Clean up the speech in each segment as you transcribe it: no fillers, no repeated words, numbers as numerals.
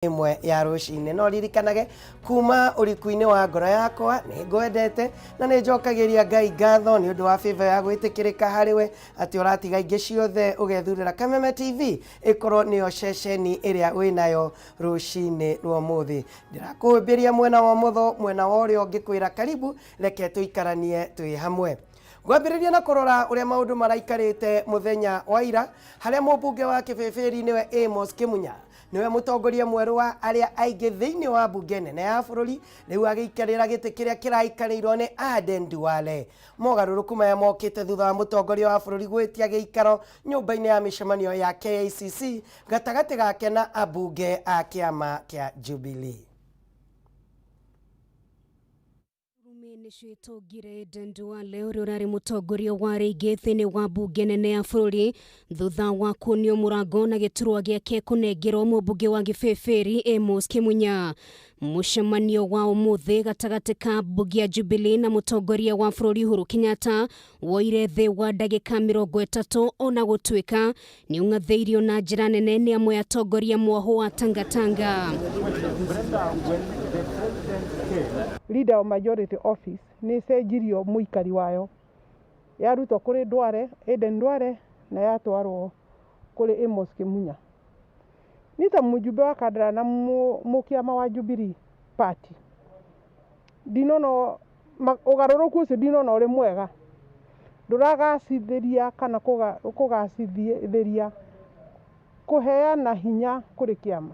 Ĩmwe ya rũcinĩ no ririkanage kuma ũriku-inĩ wa ngoro yakwa nĩ ngwendete na nĩ njokagĩria Ngai ngatho nĩ ũndũ wa favor ya gwĩtĩkĩrĩka harĩ we atĩ ũratiga ingĩ ciothe ũgethurĩra Kameme TV ĩkorwo nĩyo ceceni ĩrĩa wĩnayo rũcinĩ rwa ũmũthĩ. Ndĩrakũhĩmbĩria mwena wa ũmotho, mwena wa ũrĩo, ngĩkwĩra karibu, reke tũikaranie twĩ hamwe. Ngwambĩrĩria na kũrora ũrĩa maũndũ maraikarĩte mũthenya wa ira, harĩa mũmbunge wa Kĩbĩbĩri nĩwe Amos Kĩmunya nĩwe mũtongoria mwerũ wa arĩa aingĩ thĩinĩ wa mbunge nene ya bũrũri, rĩu agĩikarĩra gĩtĩ kĩrĩa kĩraikarĩirwo nĩ Aden Duale. Mogarũrũku maya mokĩte thutha wa mũtongoria wa bũrũri gwĩtia gĩikaro nyũmba-inĩ ya mĩcemanio ya KICC gatagatĩ gake na ambunge a kĩama kĩa Jubilee. Rumi nĩciĩtũngire Aden Duale ũrĩa ũrarĩ mũtongoria wa rĩingĩ thĩinĩ wa mbunge nene ya bũrũri thutha wa kuonio mũrango na gĩturwa gĩake kũnengerwo mũmbunge wa Gĩbĩbĩri Amos Kĩmunya. Mũcemanio wa ũmũthĩ gatagatĩ ka mbunge ya Jubilee na mũtongoria wa bũrũri Uhuru Kenyatta woire thĩ wa ndagĩka 30, ona gũtuĩka nĩ ũng'athĩirio na njĩra nene nĩ amwe atongoria mwahũ wa Tangatanga. Leader of majority office nĩ ĩcenjirio mũikari wayo, yarutwo kũrĩ Duale, Aden Duale, na yatwarwo kũrĩ Amos Kĩmunya. Niĩ ta mũjumbe wa Kandara na mũkĩama wa Jubilee Party, ndinona ũgarũrũku ũcio, ndinona ũrĩ mwega, ndũragacithĩria kana kũgacithĩria kũheana hinya kũrĩ kĩama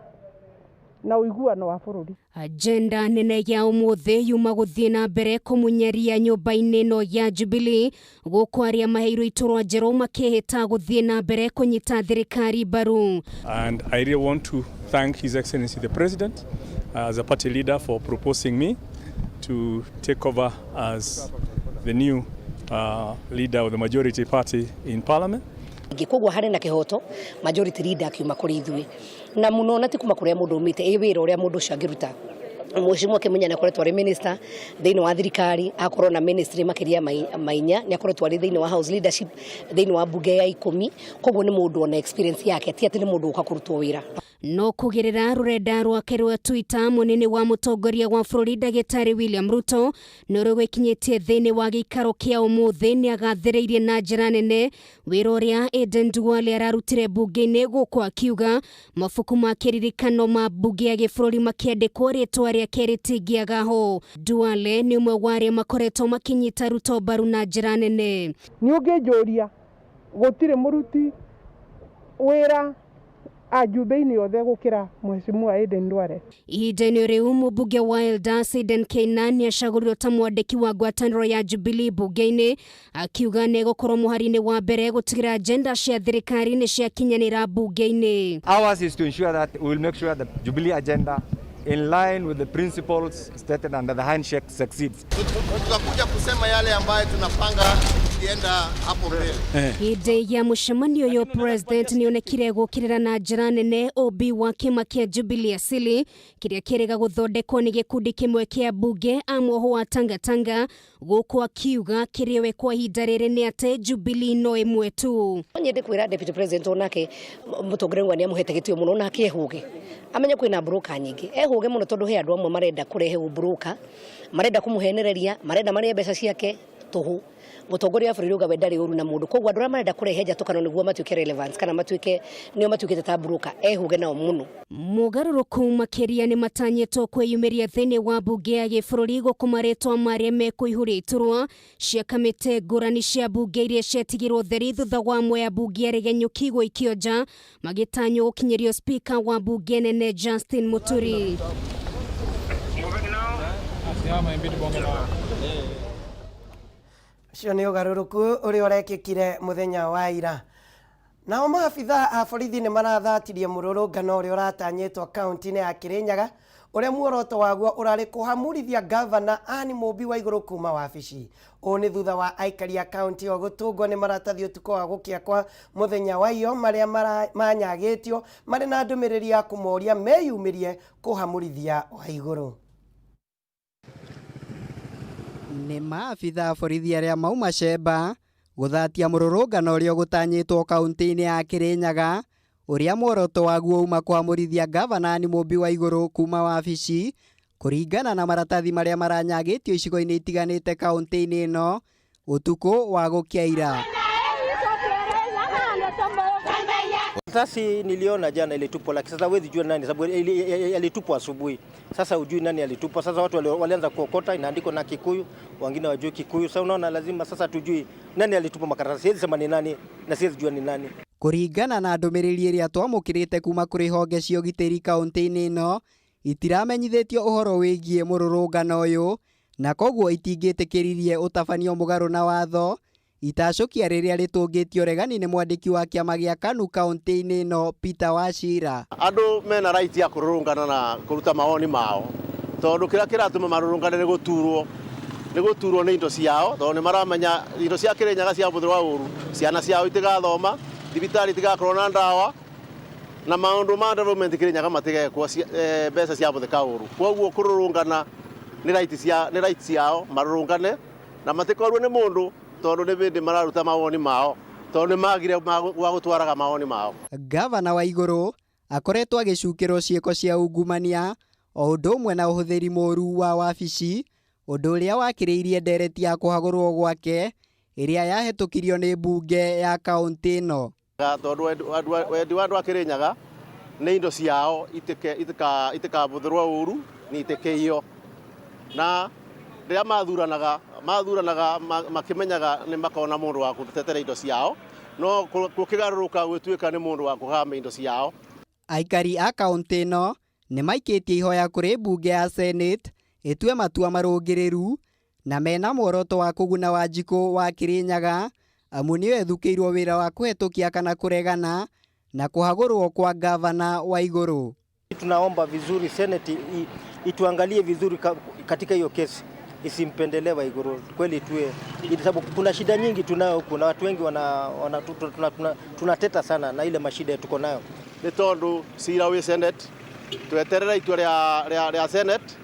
na ũiguano wa bũrũri. Agenda nene ya ũmũthĩ yuma gũthiĩ na mbere kũmunyeria nyũmba-inĩ ĩno ya Jubilee, gũkũ arĩa maheirwo iturwa njerũ makĩhĩta gũthiĩ na mbere kũnyita thirikari mbaru. And I really want to thank His Excellency the President as a party leader for proposing me to take over as the new leader of the majority party in Parliament. Koguo harĩ na kĩhoto majority leader akiuma kũrĩ ithuĩ na mũno, na ti kuma kũrĩa mũndũ umĩte, ĩ wĩra ũrĩa mũndũ ũcio angĩruta. Mheshimiwa Kĩmunya nĩ akoretwo arĩ minister thĩinĩ wa thirikari, akorwo na ministry makĩria ma 4, nĩ akoretwo arĩ thĩinĩ wa house leadership thĩinĩ wa mbunge ya 10. Koguo nĩ mũndũ ona experience yake, ti atĩ nĩ mũndũ ũka kũrutwo wĩra. No kũgerera rũrenda rwake rwa Twitter, mũnene wa mũtongoria wa bũrũri Ndagĩtarĩ William Ruto nĩ ũrĩa gwĩkinyĩtie thĩinĩ wa gĩikaro kĩa ũmũthĩ nĩ agathĩrĩirie na njĩra nene wĩra ũrĩa Aden Duale ararutire mbunge-inĩ, gũkũ akiuga mabuku ma kĩririkano ma mbunge ya gĩbũrũri makĩandĩkwo rĩtwa rĩake rĩtingĩaga ho. Duale nĩ ũmwe wa arĩa makoretwo makĩnyita Ruto mbaru na njĩra nene. Nĩ ũngĩnjũria, gũtirĩ mũruti wĩra ajumbe-inĩ othe gũkĩra Mheshimiwa Aden Duale. Ihinda-inĩ rĩu, mũmbunge wa Eldas Aiden Keinan nĩ acagũrirwo ta mwandĩki wa ngwatanĩro ya Jubilee mbunge-inĩ, akiuga nĩ egũkorwo mũhari-inĩ wa mbere gũtigĩra agenda cia thirikari nĩ ciakinyanĩra mbunge-inĩ. Ours is to ensure that we will make sure the Jubilee agenda in line with the principles stated under the handshake succeeds. Tutakuja kusema yale ambayo tunapanga tukienda hapo mbele. Hĩndĩ ya mũcemanio ũyũ, president nĩonekire gũkĩrĩra na njĩra nene ũmbi wa kĩama kĩa Jubilee Asili kĩrĩa kĩrĩga gũthondekwo nĩ gĩkundi kĩmwe kĩa mbunge a mwoho wa Tangatanga, gũkũ akiuga kĩrĩa we kwa ihinda rĩrĩ nĩ atĩ Jubilee no ĩmwe tu. Nyende kwĩra deputy president onake mũtongoria wa nĩ amũhete gĩtĩo mũno, nake ehũge, amenye kwĩna broker nyingĩ, ehũge mũno tondũ he andũ amwe marenda kũrehe ũbroker, marenda kũmũhenereria, marenda marĩe mbeca ciake tũhũ. Mũtongoria wa bũrũri uga we ndarĩ ũru na mũndũ, koguo andũ arĩa marenda kũrehe njatũkano nĩguo matuĩke relevance kana matuĩke nĩo matuĩkĩte ta broker, ehũge nao mũno. Mogarũrũku makĩria nĩ matanyĩtwo kwĩyumĩria thĩinĩ wa mbunge ya gĩbũrũri, gũkũ marĩtwa marĩa mekũihũria iturwa cia kamĩtĩ ngũrani cia mbunge iria ciatigirwo theri thutha wa amwe a mbunge aregenyũki gũikio nja magĩtanywo gũkinyĩrio spika wa mbunge nene Justin Muturi. Ũcio nĩ ũgarũrũku ũrĩa ũrekĩkire mũthenya wa ira. Nao maabitha a borithi nĩ marathatirie mũrũrũngano ũrĩa ũratanyĩtwo kaunti-inĩ ya Kirinyaga, ũrĩa muoroto waguo ũrarĩ kũhamurithia ngavana Anne Mũmbi wa Igũrũ kuma wabici. Ũũ nĩ thutha wa aikari a kaunti ĩyo gũtũngwo nĩ maratathi ũtukũ wa gũkĩa kwa mũthenya wa iyo, marĩa manyagĩtio marĩ na ndũmĩrĩri ya kũmoria meyumĩrie kũhamurithia wa Igũrũ. Nĩ maabitha a borithi arĩa mauma cemba gũthatia mũrũrũngano ũrĩa ũgũtanyĩtwo kaunti-inĩ ya Kirinyaga, Ũrĩa muoroto waguo uma kũhamũrithia ngavana Anne Mũmbi Waigũrũ kuma wabici kũringana na maratathi marĩa maranyagĩtio icigo-inĩ itiganĩte kaunti-inĩ ĩno ũtukũ wa gũkĩa ira. Karatasi niliona jana ilitupwa, lakini sasa huwezi jua nani, sababu ilitupwa asubuhi. Sasa hujui nani alitupwa. Sasa watu walianza kuokota, inaandikwa na Kikuyu, wengine wajui Kikuyu. Sasa unaona, lazima sasa tujui nani alitupa makaratasi. Siwezi sema ni nani na siwezi jua ni nani. Kũringana na ndũmĩrĩri ĩrĩa twamũkĩrĩte kuma kũrĩ honge cia ũgitĩri kaunti-inĩ ĩno, itiramenyithĩtio ũhoro wĩgiĩ mũrũrũngano ũyũ na koguo itingĩtĩkĩririe ũtabanio mũgarũ na watho itacũkia rĩrĩa rĩtũngĩtio ũregani nĩ mwandĩki wa kĩama gĩa KANU kaunti-inĩ ĩno Peter Wachira. Andũ mena right ya kũrũrũngana na kũruta mawoni mao tondũ kĩrĩa kĩratũma marũrũngane nĩ gũturwo nĩ indo ciao tondũ nĩ maramenya indo cia Kĩrĩnyaga ciabũthĩrwo ũru, ciana ciao itigathoma, thibitarĩ itigakorwo na ndawa na maũndũ ma development Kĩrĩnyaga matigekwo, mbeca ciabũthĩka ũru. Koguo kũrũrũngana nĩ right ciao marũrũngane na matikorwo nĩ mũndũ tondũ nĩ bĩndĩ mararuta mawoni mao tondũ nĩ magire gwa gũtwaraga mawoni mao. Gavana Waigũrũ akoretwo agĩcukĩrwo ciĩko cia ungumania o ũndũ ũmwe na ũhũthĩri mũru wa wabici, ũndũ ũrĩa wakĩrĩirie ndereti ya kũhagũrwo gwake ĩrĩa yahetũkirio nĩ mbunge ya kaunti ĩno. Tondũ wendi wa andũ a Kĩrĩnyaga nĩ indo ciao itikabũthĩrwo ũru nĩ itikĩiywo, na rĩrĩa mathuranaga makĩmenyaga nĩ makona mũndũ wa gũtetera indo ciao, no gũkĩgarũrũka gũtuĩka nĩ mũndũ wa kũhama indo ciao. Aikari a kaunti ĩno nĩ maikĩtie ihoya kũrĩ mbunge ya Senate ĩtue matua marũngĩrĩru na mena muoroto wa kũguna Wanjikũ wa Kĩrĩnyaga amu nĩyo ĩthukĩirwo wĩra wa kũhetũkia kana kũregana na kũhagũrwo kwa gavana Waigũrũ. Tunaomba vizuri Senate ituangalie vizuri katika hiyo kesi, isimpendelee Waiguru kweli tuwe, sababu kuna shida nyingi tunayo huku na watu wengi tunateta sana na ile mashida tuko nayo. Nĩ tondũ cira wĩ Senate, tweterera itua rĩa Senate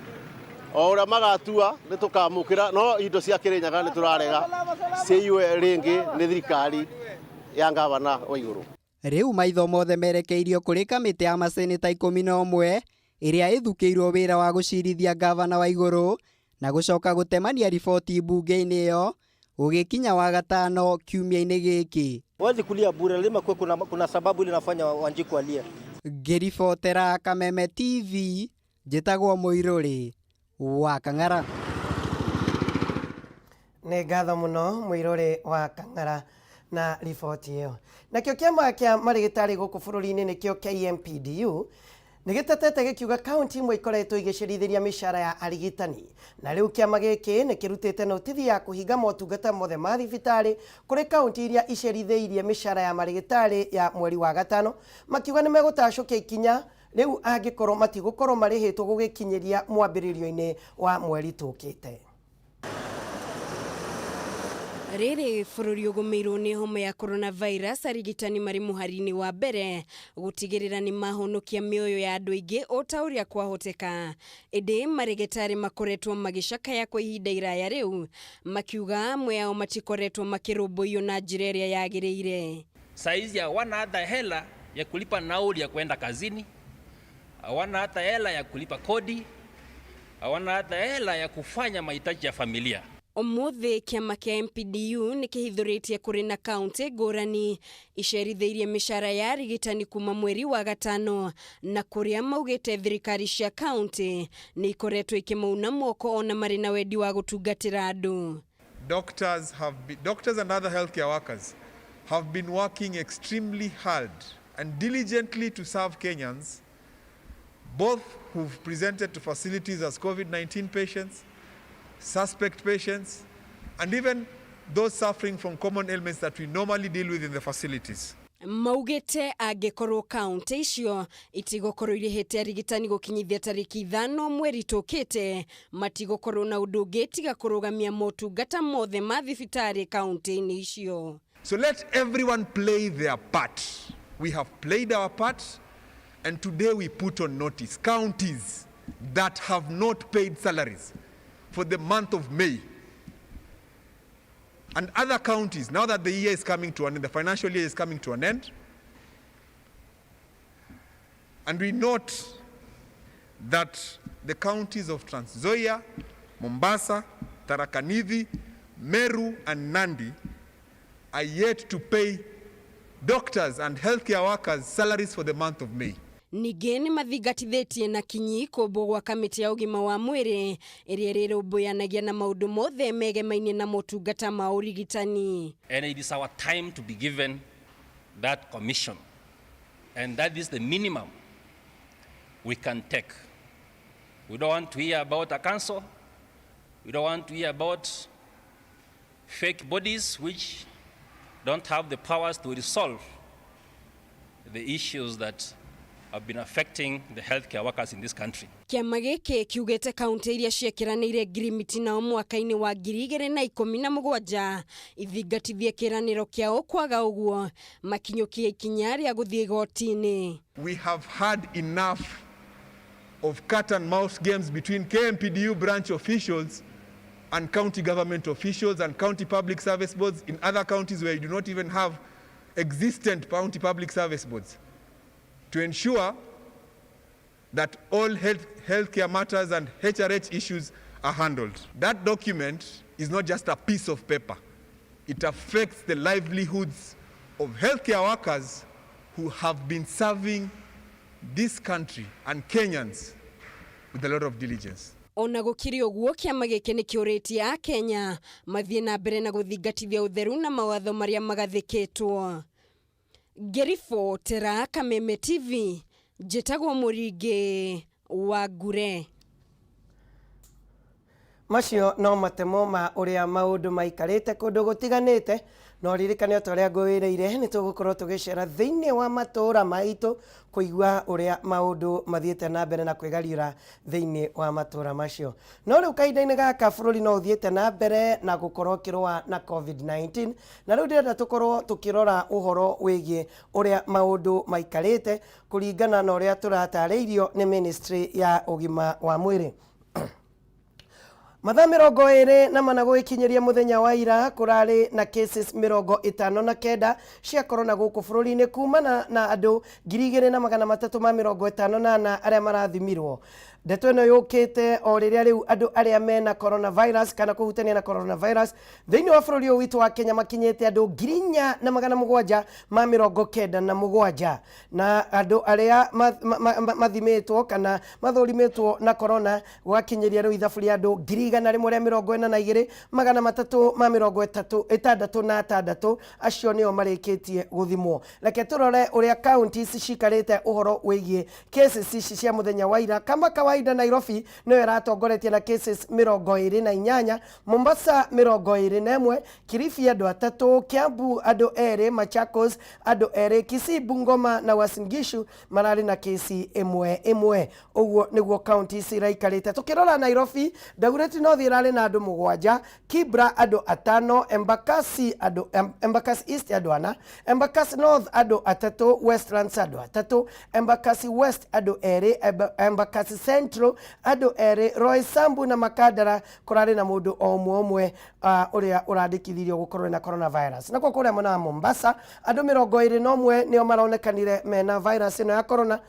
o ũrĩa magatua nĩ tũkamũkĩra, no indo cia Kĩrĩnyaga nĩ tũrarega ciiywe rĩngĩ nĩ thirikari ya gavana Waigũrũ. Rĩu maitho mothe merekeirio kũrĩ kamĩtĩ ya maseneta 11 ĩrĩa ĩthukĩirwo wĩra wa gũcirithia gavana Waigũrũ na gũcoka gũtemania riboti mbunge-inĩ ĩyo gũgĩkinya wagatano kiumia-inĩ gĩkĩ. Huwezi kulia bure, lazima kuwe kuna sababu ile inafanya Wanjiku alie. Ngĩribotera Kameme TV njĩtagwo Mũirũrĩ wa Kang'ara. Nĩ ngatho mũno Mũirũrĩ wa Kang'ara na riboti ĩyo. Nakĩo kĩama kĩa marĩgĩtarĩ gũkũ bũrũri-inĩ nĩkĩo KMPDU nĩ gĩtetete gĩkiuga kaunti imwe ikoretwo igĩcerithĩria mĩcara ya arigitani, na rĩu kĩama gĩkĩ nĩ kĩrutĩte notithi ya kũhinga motungata mothe ma thibitarĩ kũrĩ kaunti iria icerithĩirie mĩcara ya marĩgĩtarĩ ya mweri wa gatano, makiuga nĩ megũtacũkia ikinya rĩu angĩkorwo matigũkorwo marĩhĩtwo gũgĩkinyĩria mwambĩrĩrio-inĩ wa mweri tũkĩte. Rĩrĩ bũrũri ũgũmĩirwo nĩ homa ya coronavirus, arigitani marĩ mũhari-inĩ wa mbere gũtigĩrĩra nĩ mahonokia mĩoyo ya andũ aingĩ o ta ũrĩa kwahoteka. Ĩndĩ marĩgĩtarĩ makoretwo magĩcakaya kwa ihinda iraya rĩu, makiuga amwe ao matikoretwo makĩrũmbũiyo na njĩra ĩrĩa yagĩrĩire. Saizi hawana hata hela ya kulipa nauli ya kwenda kazini, hawana hata hela ya kulipa kodi, hawana hata hela ya kufanya mahitaji ya familia. Ũmũthĩ kĩama kĩa MPDU nĩ kĩhithũrĩtie kũrĩ na kaunti ngũrani icerithĩirie mĩcara ya arigitani kuma mweri wa gatano, na kũrĩa maugĩte thirikari cia kaunti nĩ ikoretwo ikĩmauna moko ona marĩ na wendi wa gũtungatĩra andũ. Doctors and other healthcare workers have been working extremely hard and diligently to serve Kenyans, both who've presented to facilities as COVID-19 patients, suspect patients, and even those suffering from common ailments that we normally deal with in the facilities. Maugĩte angĩkorwo kaunti icio itigũkorwo irĩhĩte arigitani gũkinyithia tarĩki 5 mweri tũkĩte, matigũkorwo na ũndũ ũngĩ tiga kũrũgamia motungata mothe ma thibitarĩ kaunti-inĩ icio. So let everyone play their part. We have played our part, and today we put on notice counties that have not paid salaries for the month of May, and other counties, now that the year is coming to an end, the financial year is coming to an end, And we note that the counties of Trans Nzoia, Mombasa, Tharaka Nithi, Meru and Nandi are yet to pay doctors and healthcare workers salaries for the month of May. Ningĩ nĩ mathingatithĩtie na kinyi kũmbwo gwa kamĩtĩ ya ũgima wa mwĩrĩ ĩrĩa ĩrĩrũmbũyanagia na maũndũ mothe megemainie na motungata ma ũrigitani. And it is our time to be given that commission. And that is the minimum we can take. We don't want to hear about a council. We don't want to hear about fake bodies which don't have the powers to resolve the issues that have been affecting the healthcare workers in this country. Kĩama gĩkĩ kiugĩte kaunti iria ciekĩranĩire ngirimiti nao mwaka-inĩ wa 2017 ithingatithie kĩranĩro kĩao, kwaga ũguo makinyũkie ikinya rĩa gũthiĩ igoti-inĩ. We have had enough of cat and mouse games between KMPDU branch officials and county government officials and county public service boards in other counties where you do not even have existent county public service boards, to ensure that all healthcare matters and HRH issues are handled. That document is not just a piece of paper. It affects the livelihoods of healthcare workers who have been serving this country and Kenyans with a lot of diligence. Ona gũkĩrĩ ũguo, kĩama gĩkĩ nĩ kĩũrĩtie Akenya mathiĩ na mbere na gũthingatithia ũtheru na mawatho marĩa magathĩkĩtwo. Ngĩribotera Kameme TV, njĩtagwo Mũringĩ wa Ngure. Macio no matemo ma ũrĩa maũndũ maikarĩte kũndũ gũtiganĩte. No ririkane o ta ũrĩa ngwĩrĩire, nĩ tũgũkorwo tũgĩcera thĩinĩ wa matũũra maitũ kũigua ũrĩa maũndũ mathiĩte na mbere na kwĩgariũra thĩinĩ wa matũũra macio. No rĩu kahinda-inĩ gaka bũrũri no ũthiĩte na mbere na gũkorwo ũkĩrũa na COVID-19, na rĩu ndĩrenda tũkorwo tũkĩrora ũhoro wĩgiĩ ũrĩa maũndũ maikarĩte kũringana na ũrĩa tũratarĩirio nĩ ministry ya ũgima wa mwĩrĩ. Mathaa 24 gũgĩkinyĩria mũthenya wa ira, kũrarĩ na cases 59 cia corona gũkũ bũrũri-inĩ, kumana na andũ 2354 arĩa marathimirwo. Ndeto ĩno yũkĩte o rĩrĩa rĩu andũ arĩa mena coronavirus kana kũhutania na coronavirus thĩinĩ wa bũrũri ũyũ witũ wa Kenya makinyĩte andũ 4797, na andũ arĩa mathimĩtwo kana mathũrimĩtwo na corona gũgakinyĩria rĩu ithabu rĩa andũ 142,336, acio nĩo marĩkĩtie gũthimwo. Reke tũrore ũrĩa counties cikarĩte ũhoro wĩgiĩ cases ici cia mũthenya wa ira. Kama kawaida, Nairobi nĩyo ĩratongoretie na cases 28, Mombasa 21, Kilifi andũ 3, Kiambu andũ 2, Machakos andũ 2, Kisii, Bungoma na Uasin Gishu mararĩ na kesi ĩmwe ĩmwe. Ũguo nĩguo counties iraikarĩte. Tũkĩrora Nairobi, Dagoretti North ĩrarĩ na andũ 7, Kibra andũ 5, Embakasi andũ Embakasi East andũ 4, Embakasi North andũ 3, Westlands andũ 3, Embakasi West andũ 2, Embakasi Central andũ 2, Roysambu na Makandara kũrarĩ na mũndũ o ũmwe ũmwe ũrĩa ũrandĩkithirio gũkorwo na coronavirus. Nakuo kũrĩa mwena wa Mombasa, andũ 21 nĩo maronekanire mena virus ĩno ya corona.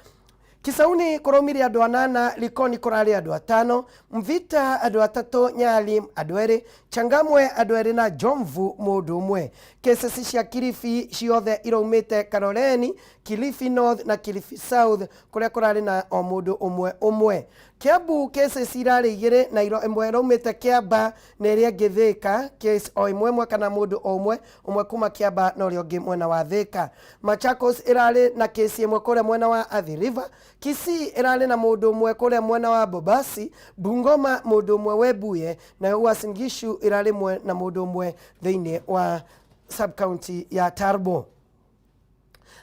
Kisauni kũraumire andũ 8, Likoni kũrarĩ andũ 5, Mvita andũ 3, Nyali andũ 2, Changamwe andũ 2 na Jomvu mũndũ ũmwe. Cases cia Kilifi ciothe iraumĩte Kaloleni, Kilifi North na Kilifi South kũrĩa kũrarĩ na o mũndũ ũmwe ũmwe. Kiambu cases irarĩ 2, na ĩmwe ĩraumĩte Kiamba na ĩrĩa ĩngĩ Thika, case o ĩmwe ĩmwe kana mũndũ o ũmwe ũmwe kuma Kiamba na ũrĩa ũngĩ mwena wa Thika. Machakos ĩrarĩ na case ĩmwe kũrĩa mwena wa Athi River. Kisii ĩrarĩ na mũndũ ũmwe kũrĩa mwena wa Bobasi, Bungoma mũndũ ũmwe Webuye, nayo Uasin Gishu ĩrarĩ na mũndũ ũmwe thĩinĩ wa sub county ya Tarbo.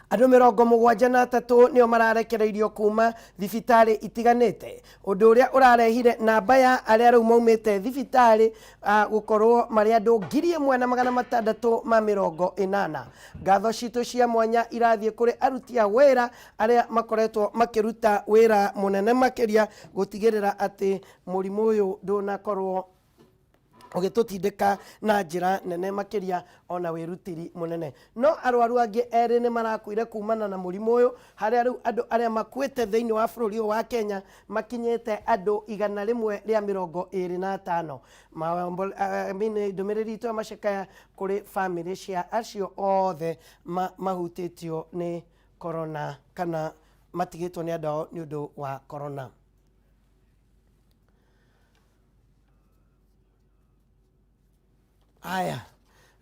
Andũ 73 nĩo mararekereirio kuma thibitarĩ itiganĩte, ũndũ ũrĩa ũrarehire namba ya arĩa rĩu maumĩte thibitarĩ gũkorwo marĩ andũ 1680. Ngatho citũ cia mwanya irathiĩ kũrĩ aruti a wĩra arĩa makoretwo makĩruta wĩra mũnene makĩria gũtigĩrĩra atĩ mũrimũ ũyũ ndũnakorwo Ũgĩtũtindĩka na njĩra nene makĩria ona wĩrutĩri mũnene. No arwaru angĩ erĩ nĩ marakuire kumana na mũrimũ ũyũ, harĩa rĩu andũ arĩa makuĩte thĩinĩ wa bũrũri ũyũ wa Kenya makinyĩte andũ 125. I mean, ndũmĩrĩri itũ ya macakaya kũrĩ bamĩrĩ cia acio othe mahutĩtio nĩ corona kana matigĩtwo nĩ andũ ao nĩ ũndũ wa corona. Aya,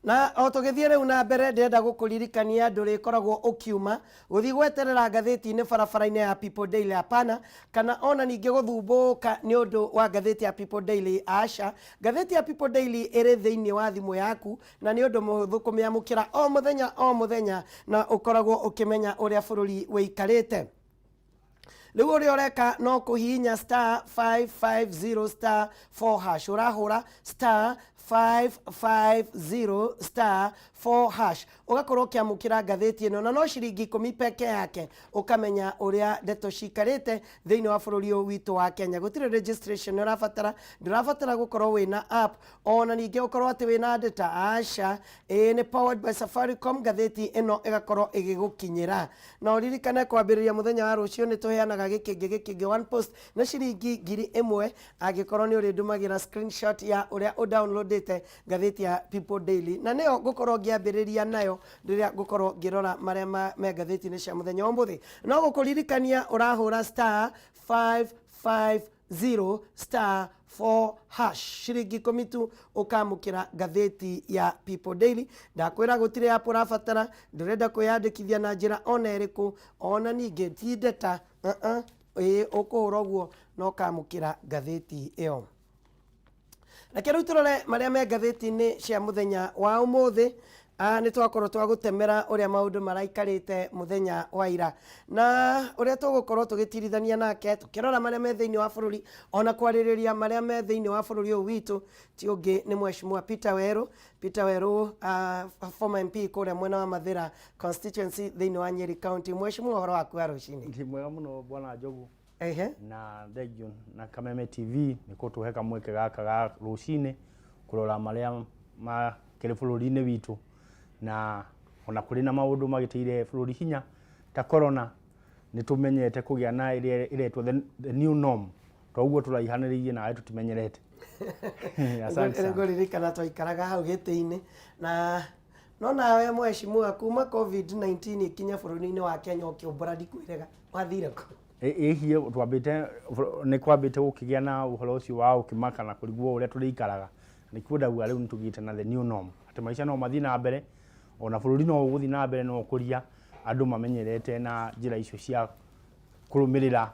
na o tũgĩthiĩ rĩu na mbere, ndĩrenda gũkũririkania ndũrĩkoragwo ũkiuma gũthiĩ gweterera ngathĩti-inĩ barabara-inĩ ya People Daily, hapana, kana ona ningĩ gũthumbũka nĩ ũndũ wa ngathĩti ya People Daily, aca. Ngathĩti ya People Daily ĩrĩ thĩinĩ wa thimũ yaku na nĩ ũndũ mũhũthũ kũmĩamũkĩra o mũthenya o mũthenya, na ũkoragwo ũkĩmenya ũrĩa bũrũri wĩikarĩte. Rĩu ũrĩa ũreka no kũhihinya star 550 star 4 hash. Ũrahũra star 550 star 4 hash, ũgakorwo ũkĩamũkĩra ngathĩti ĩno na no ciringi 10 peke yake, ũkamenya ũrĩa ndeto cikarĩte thĩinĩ wa bũrũri ũyũ witũ wa Kenya. Gũtirĩ registration ũrabatara, ndũrabatara gũkorwo wĩna app, ona ningĩ ũkorwo atĩ wĩna data, aca. Ĩĩ, nĩ powered by Safaricom. Ngathĩti ĩno ĩgakorwo ĩgĩgũkinyĩra, na ũririkane kwambĩrĩria mũthenya wa rũciũ nĩ tũheanaga gĩkĩngĩ gĩkĩngĩ one post na ciringi 1000, angĩkorwo nĩ ũrĩndũmagĩra screenshot ya ũrĩa ũdownloadĩte ngathĩti ya People Daily, na nĩyo ngũkorwo ngĩambĩrĩria nayo rĩrĩa ngũkorwo ngĩrora marĩa me ngathĩti-inĩ cia mũthenya wa ũmũthĩ. No gũkũririkania ũrahũra star 550 star 4 hash, ciringi 10 tu, ũkamũkĩra ngathĩti ya People Daily. Ndakwĩra gũtirĩ app ũrabatara, ndũrenda kwĩyandĩkithia na njĩra ona ĩrĩkũ, ona ningĩ ti data, ĩĩ, ũkũhũra ũguo na ũkamũkĩra ngathĩti ĩyo. Reke rĩu tũrore marĩa me ngathĩti-inĩ cia mũthenya wa ũmũthĩ. Nĩ twakorwo twagũtemera ũrĩa maũndũ maraikarĩte mũthenya wa ira, na ũrĩa tũgũkorwo tũgĩtirithania nake tũkĩrora marĩa me thĩinĩ wa bũrũri, ona kwarĩrĩria marĩa me thĩinĩ wa bũrũri ũyũ witũ, ti ũngĩ nĩ Mheshimiwa Peter Weru. Peter Weru, former MP kũrĩa mwena wa Mathĩra constituency thĩinĩ wa Nyeri County. Mheshimiwa, ũhoro waku wa rũcinĩ? Ndi mwega mũno, bwana Njogu. Na thengiũ na Kameme TV nĩ kũtũhe kamweke gaka ga rũcinĩ kũrora marĩa makĩrĩ bũrũri-inĩ witũ, na ona kũrĩ na maũndũ magĩtĩire bũrũri hinya ta corona, nĩ tũmenyete kũgĩa na ĩrĩa ĩretwo the new norm, to ũguo tũraihanĩrĩirie nawe tũtimenyerete. Asante sana. Ngũririkana twaikaraga hau gĩtĩ-inĩ na no nawe mheshimiwa, kuma COVID-19 ĩkinya bũrũri-inĩ wa Kenya ũkĩũmbũra, ndikwĩrega wathire kũ? Ĩhiĩ twambĩte nĩ kwambĩte gũkĩgĩa na ũhoro ũcio wa ũkĩmaka na kũrigwo ũrĩa tũrĩikaraga. Nĩkuo ndauga rĩu nĩtũgĩte na the new norm, atĩ maica no mathiĩ na mbere, ona bũrũri no ũgũthiĩ na mbere na ũkũria andũ mamenyerete na njĩra icio cia kũrũmĩrĩra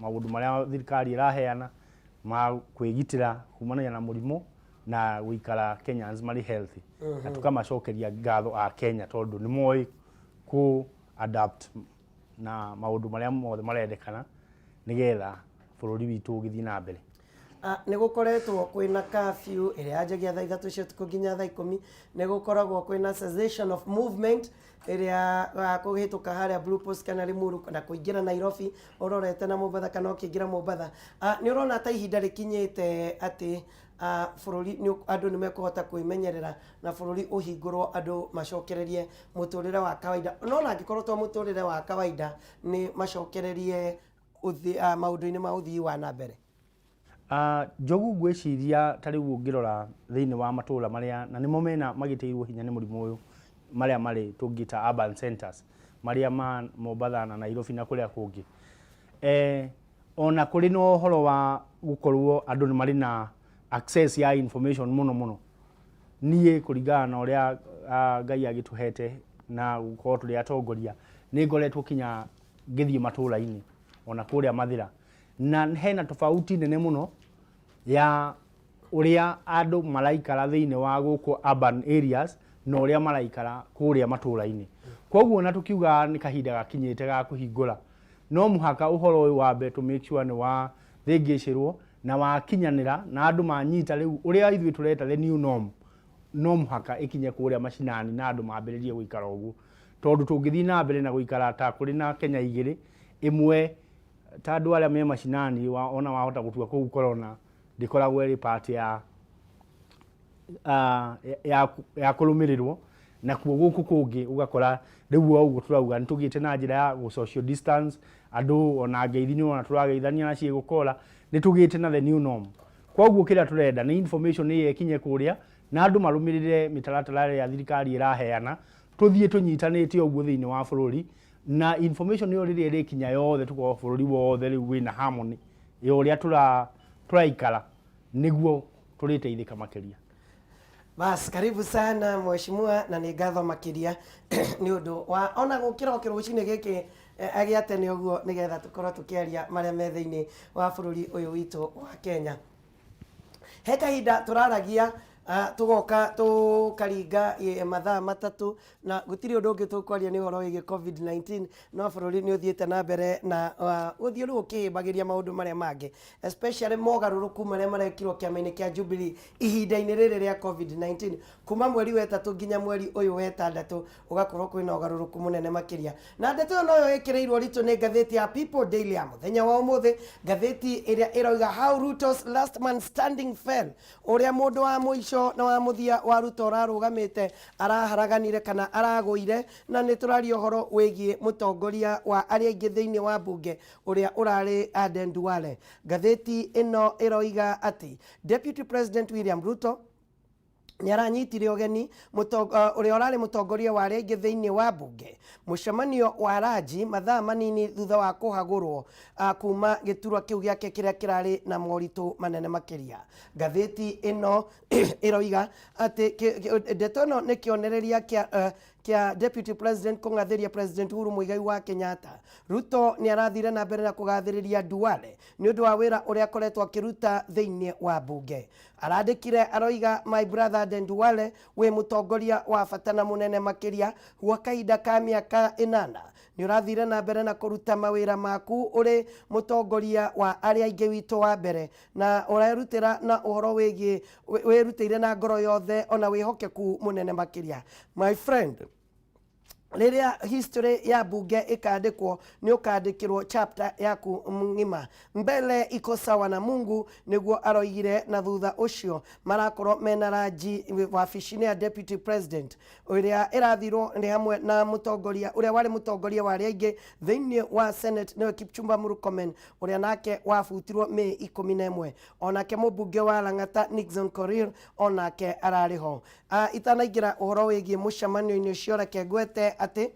maũndũ marĩa thirikari ĩraheana ma kwĩgitĩra kumanagia na mũrimũ na gũikara Kenyans marĩ healthy, na tũkamacokeria ngatho a Kenya tondũ nĩ moĩ kũ adapt na maũndũ marĩa mothe marendekana nĩgetha bũrũri witũ ũgĩthiĩ na mbere. Nĩ gũkoretwo kwĩna curfew ĩrĩa yanjagia thaa 3 cia ũtukũ nginya thaa 10. Nĩ gũkoragwo kwĩna cessation of movement ĩrĩa kũhĩtũka harĩa Blue Post kana Limuru na kũingĩra Nairobi ũrorete na Mombatha kana ũkĩingĩra Mombatha. Nĩ ũrona ta ihinda rĩkinyĩte atĩ bũrũri andũ nĩ mekũhota kwĩmenyerera na bũrũri ũhingũrwo, andũ macokererie mũtũrĩre wa kawaida, no ona angĩkorwo to mũtũrĩre wa kawaida, nĩ macokererie maũndũ-inĩ ma ũthii wa na mbere? Njogu, ngwĩciria ta rĩu ũngĩrora thĩinĩ wa matũra marĩa na nĩmo mena magĩtĩirwo hinya nĩ mũrimũ ũyũ, marĩa marĩ tũngĩta urban centers, marĩa ma Mombatha na Nairobi na kũrĩa kũngĩ, ona kũrĩ na ũhoro wa gũkorwo andũ nĩ marĩ na access ya information mũno mũno, niĩ kũringana na ũrĩa Ngai agĩtũhete na gũkorwo tũrĩ atongoria, nĩ ngoretwo kinya ngĩthiĩ matũra-inĩ ona kũrĩa Mathĩra, na hena tofauti nene mũno ya ũrĩa andũ maraikara thĩinĩ wa gũkũ urban areas na ũrĩa maraikara kũrĩa matũra-inĩ. Koguo na tũkiuga nĩ kahinda gakinyĩte ga kũhingũra, no mũhaka ũhoro ũyũ wambe to make sure nĩ wa thĩngĩcĩrwo na wakinyanĩra na andũ manyita rĩu ũrĩa ithuĩ tũreta the new norm. No mũhaka ĩkinye kũrĩa macinani na andũ mambĩrĩrie gũikara ũguo, tondũ tũngĩthiĩ na mbere na gũikara ta kũrĩ na Kenya igĩrĩ, ĩmwe ta andũ arĩa me macinani ona wahota gũtua kũu corona ndĩkoragwo ĩrĩ part ya ya kũrũmĩrĩrwo. Nakuo gũkũ kũngĩ ũgakora rĩu o ũguo tũrauga nĩ tũgĩte na njĩra ya gũ social distance, andũ ona ngeithi nĩ wona tũrageithania na ciĩgũkora, nĩ tũgĩte na the new norm. Koguo kĩrĩa tũrenda nĩ information ĩyo ĩkinye kũrĩa na andũ marũmĩrĩre mĩtaratara ĩrĩa thirikari ĩraheana, tũthiĩ tũnyitanĩte ũguo thĩinĩ wa bũrũri, na information ĩyo rĩrĩa ĩrĩkinya yothe tũkorwo bũrũri wothe rĩu wĩna harmony ya ũrĩa tũraikara, nĩguo tũrĩteithĩka makĩria. Bas, karibu sana mheshimiwa, na nĩ ngatho makĩria nĩ ũndũ wa ona gũkĩra o kĩrũcinĩ gĩkĩ gĩa tene ũguo, nĩgetha tũkorwo tũkĩaria marĩa me thĩinĩ wa bũrũri ũyũ witũ wa Kenya. He kahinda tũraragia, tũgoka tũkaringa mathaa 3 na gũtirĩ ũndũ ũngĩ tũkwaria nĩ ũhoro wĩgiĩ COVID-19, no bũrũri nĩ ũthiĩte na mbere na gũthiĩ rĩu ũkĩhĩmbagĩria maũndũ marĩa mangĩ, especially mogarũrũku marĩa marekirwo kĩama-inĩ kĩa Jubilee ihinda-inĩ rĩrĩ rĩa COVID-19, kuma mweri wa 3 nginya mweri ũyũ wa 6 ũgakorwo kwĩna ũgarũrũku mũnene makĩria. Na ndeto ĩyo noyo ĩkĩrĩirwo ũritũ nĩ ngathĩti ya People Daily ya mũthenya wa ũmũthĩ, ngathĩti ĩrĩa ĩroiga "How Ruto's last man standing fell", ũrĩa mũndũ wa mũico na wa mũthia wa Ruto ũrarũgamĩte araharaganire kana aragũire. Na nĩ tũraria ũhoro wĩgiĩ mũtongoria wa arĩa aingĩ thĩinĩ wa mbunge ũrĩa ũrarĩ Aden Duale. Ngathĩti ĩno ĩroiga atĩ Deputy President William Ruto nĩ aranyitire ũgeni ũrĩa ũrarĩ mũtongoria wa arĩa aingĩ thĩinĩ wa mbunge mũcemanio wa ranji mathaa manini thutha wa kũhagũrwo kuma gĩturwa kĩu gĩake kĩrĩa kĩrarĩ na moritũ manene makĩria. Ngathĩti ĩno ĩroiga atĩ ndeto ĩno nĩ kĩonereria kĩa Deputy President kũng'athĩria President Uhuru Muigai wa Kenyatta. Ruto nĩ arathire na mbere na kũgathĩrĩria Duale nĩ ũndũ wa wĩra ũrĩa akoretwo akĩruta thĩinĩ wa mbunge. Arandĩkire aroiga, "My brother Aden Duale, wĩ mũtongoria wa bata na mũnene makĩria gwa kahinda ka mĩaka 8. Nĩ ũrathire na mbere na kũruta mawĩra maku ũrĩ mũtongoria wa arĩa aingĩ witũ wa mbere, na ũrerutĩra na ũhoro wĩgiĩ wĩrutĩire na ngoro yothe ona wĩhokeku mũnene makĩria. My friend, rĩrĩa history ya mbunge ĩkandĩkwo, nĩ ũkandĩkĩrwo chapter yaku ng'ima. Mbele iko sawa na Mungu," nĩguo aroigire. Na thutha ũcio marakorwo mena ranji wabici-inĩ ya Deputy President ĩrĩa ĩrathirwo nĩ hamwe na mũtongoria ũrĩa warĩ mũtongoria wa arĩa aingĩ thĩinĩ wa Senate, nĩwe Kipchumba Murkomen, ũrĩa nake wabutirwo Mĩĩ 11. Onake mũmbunge wa Lang'ata Nixon Korir onake ararĩ ho. Itanaingĩra ũhoro wĩgiĩ mũcemanio-inĩ ũcio, reke ngwete atĩ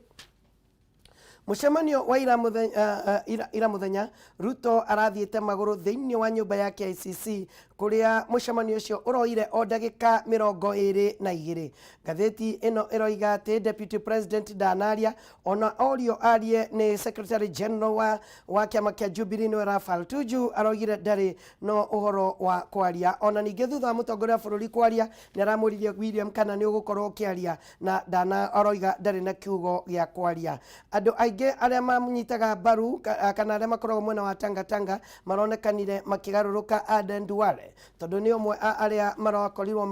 mũcemanio wa ira mũthenya, ira mũthenya Ruto arathiĩte magũrũ thĩinĩ wa nyũmba ya KICC, kũrĩa mũcemanio ũcio ũroire o ndagĩka 22. Ngathĩti ĩno ĩroiga atĩ Deputy President ndanaria ona orio arie nĩ Secretary General wa kĩama kĩa Jubilee, nĩwe Raphael Tuju. Aroigire ndarĩ no ũhoro wa kwaria. Ona ningĩ thutha wa mũtongoria wa bũrũri kwaria, nĩ aramũririe William kana nĩ ũgũkorwo ũkĩaria, na ndana aroiga ndarĩ na kiugo gĩa kwaria. Andũ aingĩ arĩa mamũnyitaga mbaru kana arĩa makoragwo mwena wa Tanga Tanga maronekanire makĩgarũrũka Aden Duale, tondũ nĩ ũmwe a arĩa marakorirwo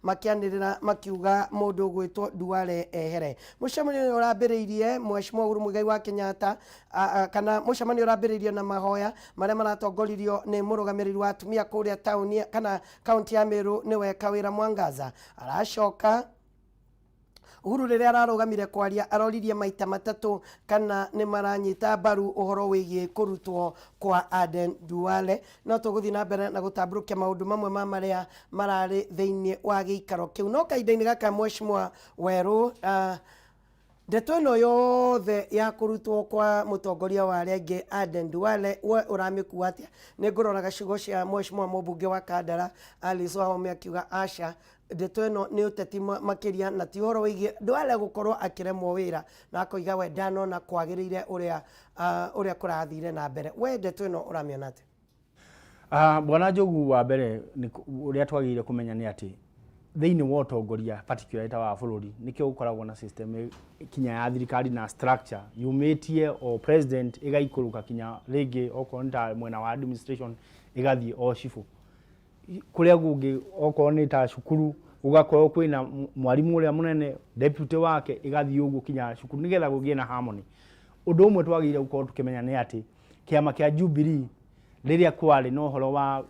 makĩanĩrĩra makiuga mũndũ ũgwĩtwo Duale ehere. Mũcemanio ũyũ ũrambĩrĩirie Mheshimiwa Uhuru Muigai wa Kenyatta, kana mũcemanio ũrambĩrĩirio na mahoya marĩa maratongoririo nĩ mũrũgamĩrĩri wa atumia kũrĩa taũni kana kaunti ya Meru, nĩwe Kawĩra Mwangaza. Aracoka Uhuru rĩrĩa ararũgamire kwaria, aroririe maita 3 kana nĩ maranyita mbaru ũhoro wĩgiĩ kũrutwo kwa Aden Duale. No tũgũthiĩ na mbere na gũtambũrũkia maũndũ mamwe ma marĩa mararĩ thĩinĩ wa gĩikaro kĩu. No kahinda-inĩ gaka, Mheshimiwa Werũ, ndeto ĩno yothe ya kũrutwo kwa mũtongoria wa arĩa aingĩ Aden Duale, we ũramĩkua atĩa? Nĩ ngũroraga ciugo cia Mheshimiwa mũmbunge wa Kandara Alice Wahome akiuga aca, ndeto ĩno nĩ ũteti makĩria na ti ũhoro wĩgiĩ Duale gũkorwo akĩremwo wĩra, na akoiga we ndanona kwagĩrĩire ũrĩa kũrathire na mbere. We ndeto ĩno ũramĩona atĩa? Bwana Njogu, wa mbere nĩ ũrĩa twagĩrĩire kũmenya nĩ atĩ thĩinĩ wa ũtongoria, particularly ta wa bũrũri, nĩkĩo gũkoragwo na system kinya ya thirikari na structure yumĩtie o president ĩgaikũrũka kinya rĩngĩ okorwo nĩ ta mwena wa administration, ĩgathiĩ o cibũ kũrĩa kũngĩ, okorwo nĩ ta cukuru gũgakorwo kwĩna mwarimũ ũrĩa mũnene, deputy wake, ĩgathiĩ ũguo kinya cukuru nĩgetha kũgĩe na harmony. Ũndũ ũmwe twagĩrĩire gũkorwo tũkĩmenya nĩ atĩ kĩama kĩa Jubilee, rĩrĩa kwarĩ na ũhoro wa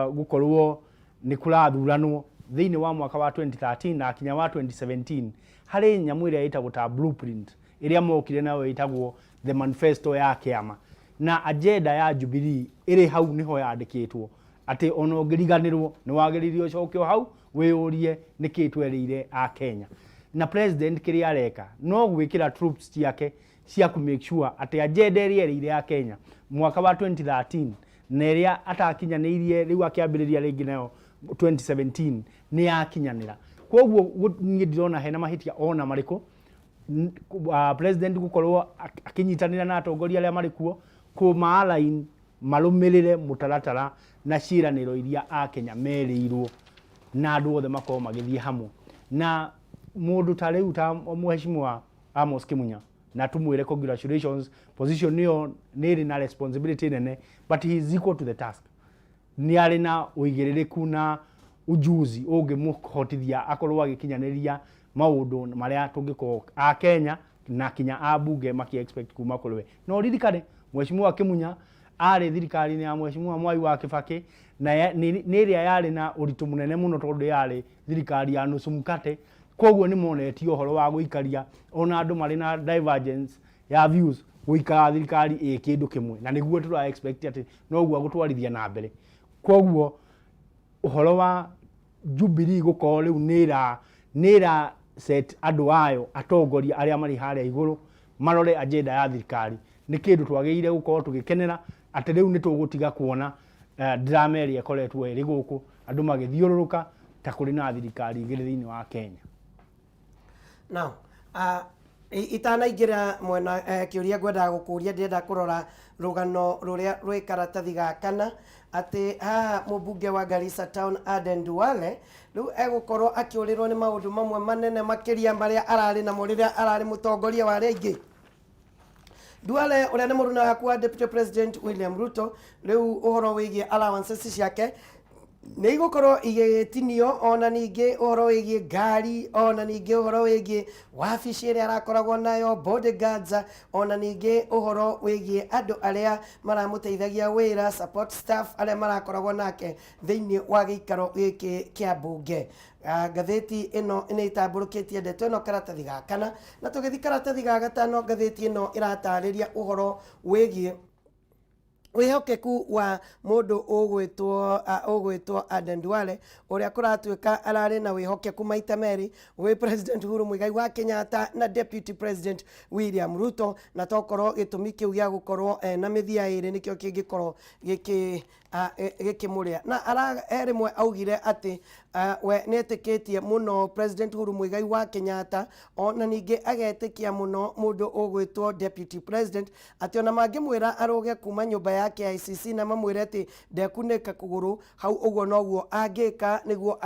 gũkorwo nĩ kũrathuranwo, Thĩinĩ wa mwaka wa 2013 na kinya wa 2017, harĩ nyamũ ĩrĩa ĩtagwo ta blueprint ĩrĩa mokire nayo ĩtagwo the manifesto ya kĩama, na agenda ya Jubilee ĩrĩ hau nĩho yandĩkĩtwo atĩ ona ũngĩriganĩrwo nĩ wagĩrĩire ũcoke o hau wĩyũrie nĩkĩ twerĩire a Kenya. Na president kĩrĩa areka no gwĩkĩra troops ciake cia kũ make sure atĩ agenda ĩrĩa erĩire a Kenya mwaka wa 2013 na ĩrĩa atakinyanĩirie rĩu akĩambĩrĩria rĩngĩ nayo 2017 nĩ yakinyanĩra. Koguo niĩ ndirona hena mahĩtia ona marĩkũ president gũkorwo akĩnyitanĩra na atongoria arĩa marĩ kuo kũma align marũmĩrĩre mũtaratara na ciĩranĩro iria akenya merĩirwo, na andũ othe makorwo magĩthiĩ hamwe. Na mũndũ ta rĩu ta Mheshimiwa Amos Kimunya, na tumwĩre congratulations, position ĩyo nĩ ĩrĩ na responsibility nene, but he is equal to the task. Nĩ arĩ na ũigĩrĩrĩku na ujuzi ũngĩmũhotithia akorwo agĩkinyanĩria maũndũ marĩa tũngĩkorwo a Kenya na kinya ambunge maki expect kuma kũrĩ we. Na ũririkane Mheshimiwa Kimunya arĩ thirikari-inĩ ya Mheshimiwa Mwai wa Kibaki, na nĩ ĩrĩa yarĩ na ũritũ mũnene mũno tondũ yarĩ thirikari ya nusu mkate. Koguo nĩ monetio ũhoro wa gũikaria ona andũ marĩ na divergence ya views, gũikara thirikari ĩ kĩndũ kĩmwe, na nĩguo tũra expect atĩ noguo agũtwarithia na mbere. Koguo ũhoro wa Jubilee gũkorwo rĩu nĩ ĩra set andũ ayo, atongoria arĩa marĩ harĩa igũrũ, marore agenda ya thirikari nĩ kĩndũ twagĩrĩire gũkorwo tũgĩkenera, atĩ rĩu nĩ tũgũtiga kuona drama ĩrĩa ĩkoretwo ĩrĩ gũkũ, andũ magĩthiũrũrũka ta kũrĩ na thirikari igĩrĩ thĩinĩ wa Kenya. Now, itanaingĩra mwena kĩũria ngwendaga gũkũria, ndĩrenda kũrora rũgano rũrĩa rwĩ karatathi ga kana, atĩ haha mũmbunge wa Garissa Town Aden Duale rĩu egũkorwo akĩũrĩrwo nĩ maũndũ mamwe manene makĩria marĩa ararĩ namo rĩrĩa ararĩ mũtongoria wa arĩa aingĩ. Duale, ũrĩa nĩ mũruna waku wa Deputy President William Ruto, rĩu ũhoro wĩgiĩ allowances ciake nĩ igũkorwo igĩtinio, ona ningĩ ũhoro wĩgiĩ ngari, ona ningĩ ũhoro wĩgiĩ wabici ĩrĩa arakoragwo nayo, bodyguards, ona ningĩ ũhoro wĩgiĩ andũ arĩa maramũteithagia wĩra, support staff arĩa marakoragwo nake thĩinĩ wa gĩikaro gĩkĩ kĩa mbunge. Ngathĩti ĩno nĩ ĩtambũrũkĩtie ndeto ĩno karatathi ga kana. Na tũgĩthiĩ karatathi ga gatano, ngathĩti ĩno ĩratarĩria ũhoro wĩgiĩ wĩhokeku wa mũndũ ũgwĩtwo Aden Duale, ũrĩa kũratuĩka ararĩ na wĩhokeku maita merĩ gwĩ President Uhuru Muigai wa Kenyatta na Deputy President William Ruto, na tokorwo gĩtũmi kĩu gĩa gũkorwo na mĩthia ĩrĩ nĩkĩo kĩngĩkorwo gĩkĩmũrĩa. Na ara he rĩmwe augire atĩ we nĩetĩkĩtie mũno President Uhuru Muigai wa Kenyatta, ona ningĩ agetĩkia mũno mũndũ ũgwĩtwo Deputy President, atĩ ona mangĩmwĩra arũge kuma nyũmba ya KICC na mamwĩre atĩ ndekunĩka kũgũrũ hau, ũguo noguo angĩka nĩguo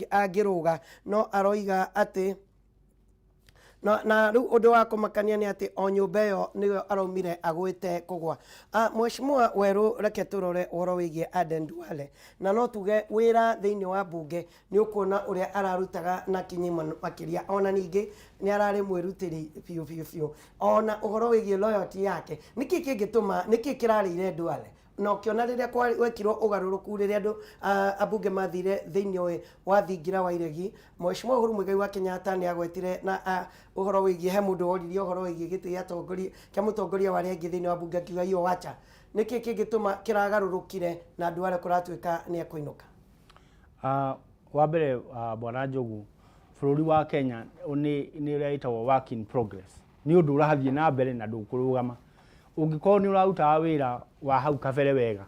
angĩrũga. No aroiga atĩ na rĩu ũndũ wa kũmakania nĩ atĩ o nyũmba ĩyo nĩyo araumire agwĩte kũgwa. Mheshimiwa Werũ, reke tũrore ũhoro wĩgiĩ Aden Duale, na no tuge wĩra thĩinĩ wa mbunge nĩ ũkuona ũrĩa ararutaga na kinyi mũno makĩria, ona ningĩ nĩ ararĩ mwĩrutĩri biũ biũ biũ, ona ũhoro wĩgiĩ loyalty yake. Nĩkĩ kĩngĩtũma, nĩkĩ kĩrarĩire Duale? Na ũkĩona rĩrĩa gwekirwo ũgarũrũku, rĩrĩa andũ ambunge mathire thĩinĩ wa thingira wa iregi, Mheshimiwa Uhuru Muigai wa Kenyatta nĩ agwetire na ũhoro wĩgiĩ, he mũndũ woririe ũhoro wĩgiĩ gĩtĩ gĩa tongoria kĩa mũtongoria wa arĩa angĩ thĩinĩ wa mbunge, akiuga iyo wacha. Nĩkĩ kĩngĩtũma kĩragarũrũkire na Duale kũratuĩka nĩ ekũinũka? Wa mbere, Bwana Njogu, bũrũri wa Kenya nĩ ũrĩa ĩtagwo work in progress, nĩ ũndũ ũrathiĩ na mbere na ndũkũrũgama. Ũngĩkorwo nĩ ũrarutaga wĩra wa hau kabere wega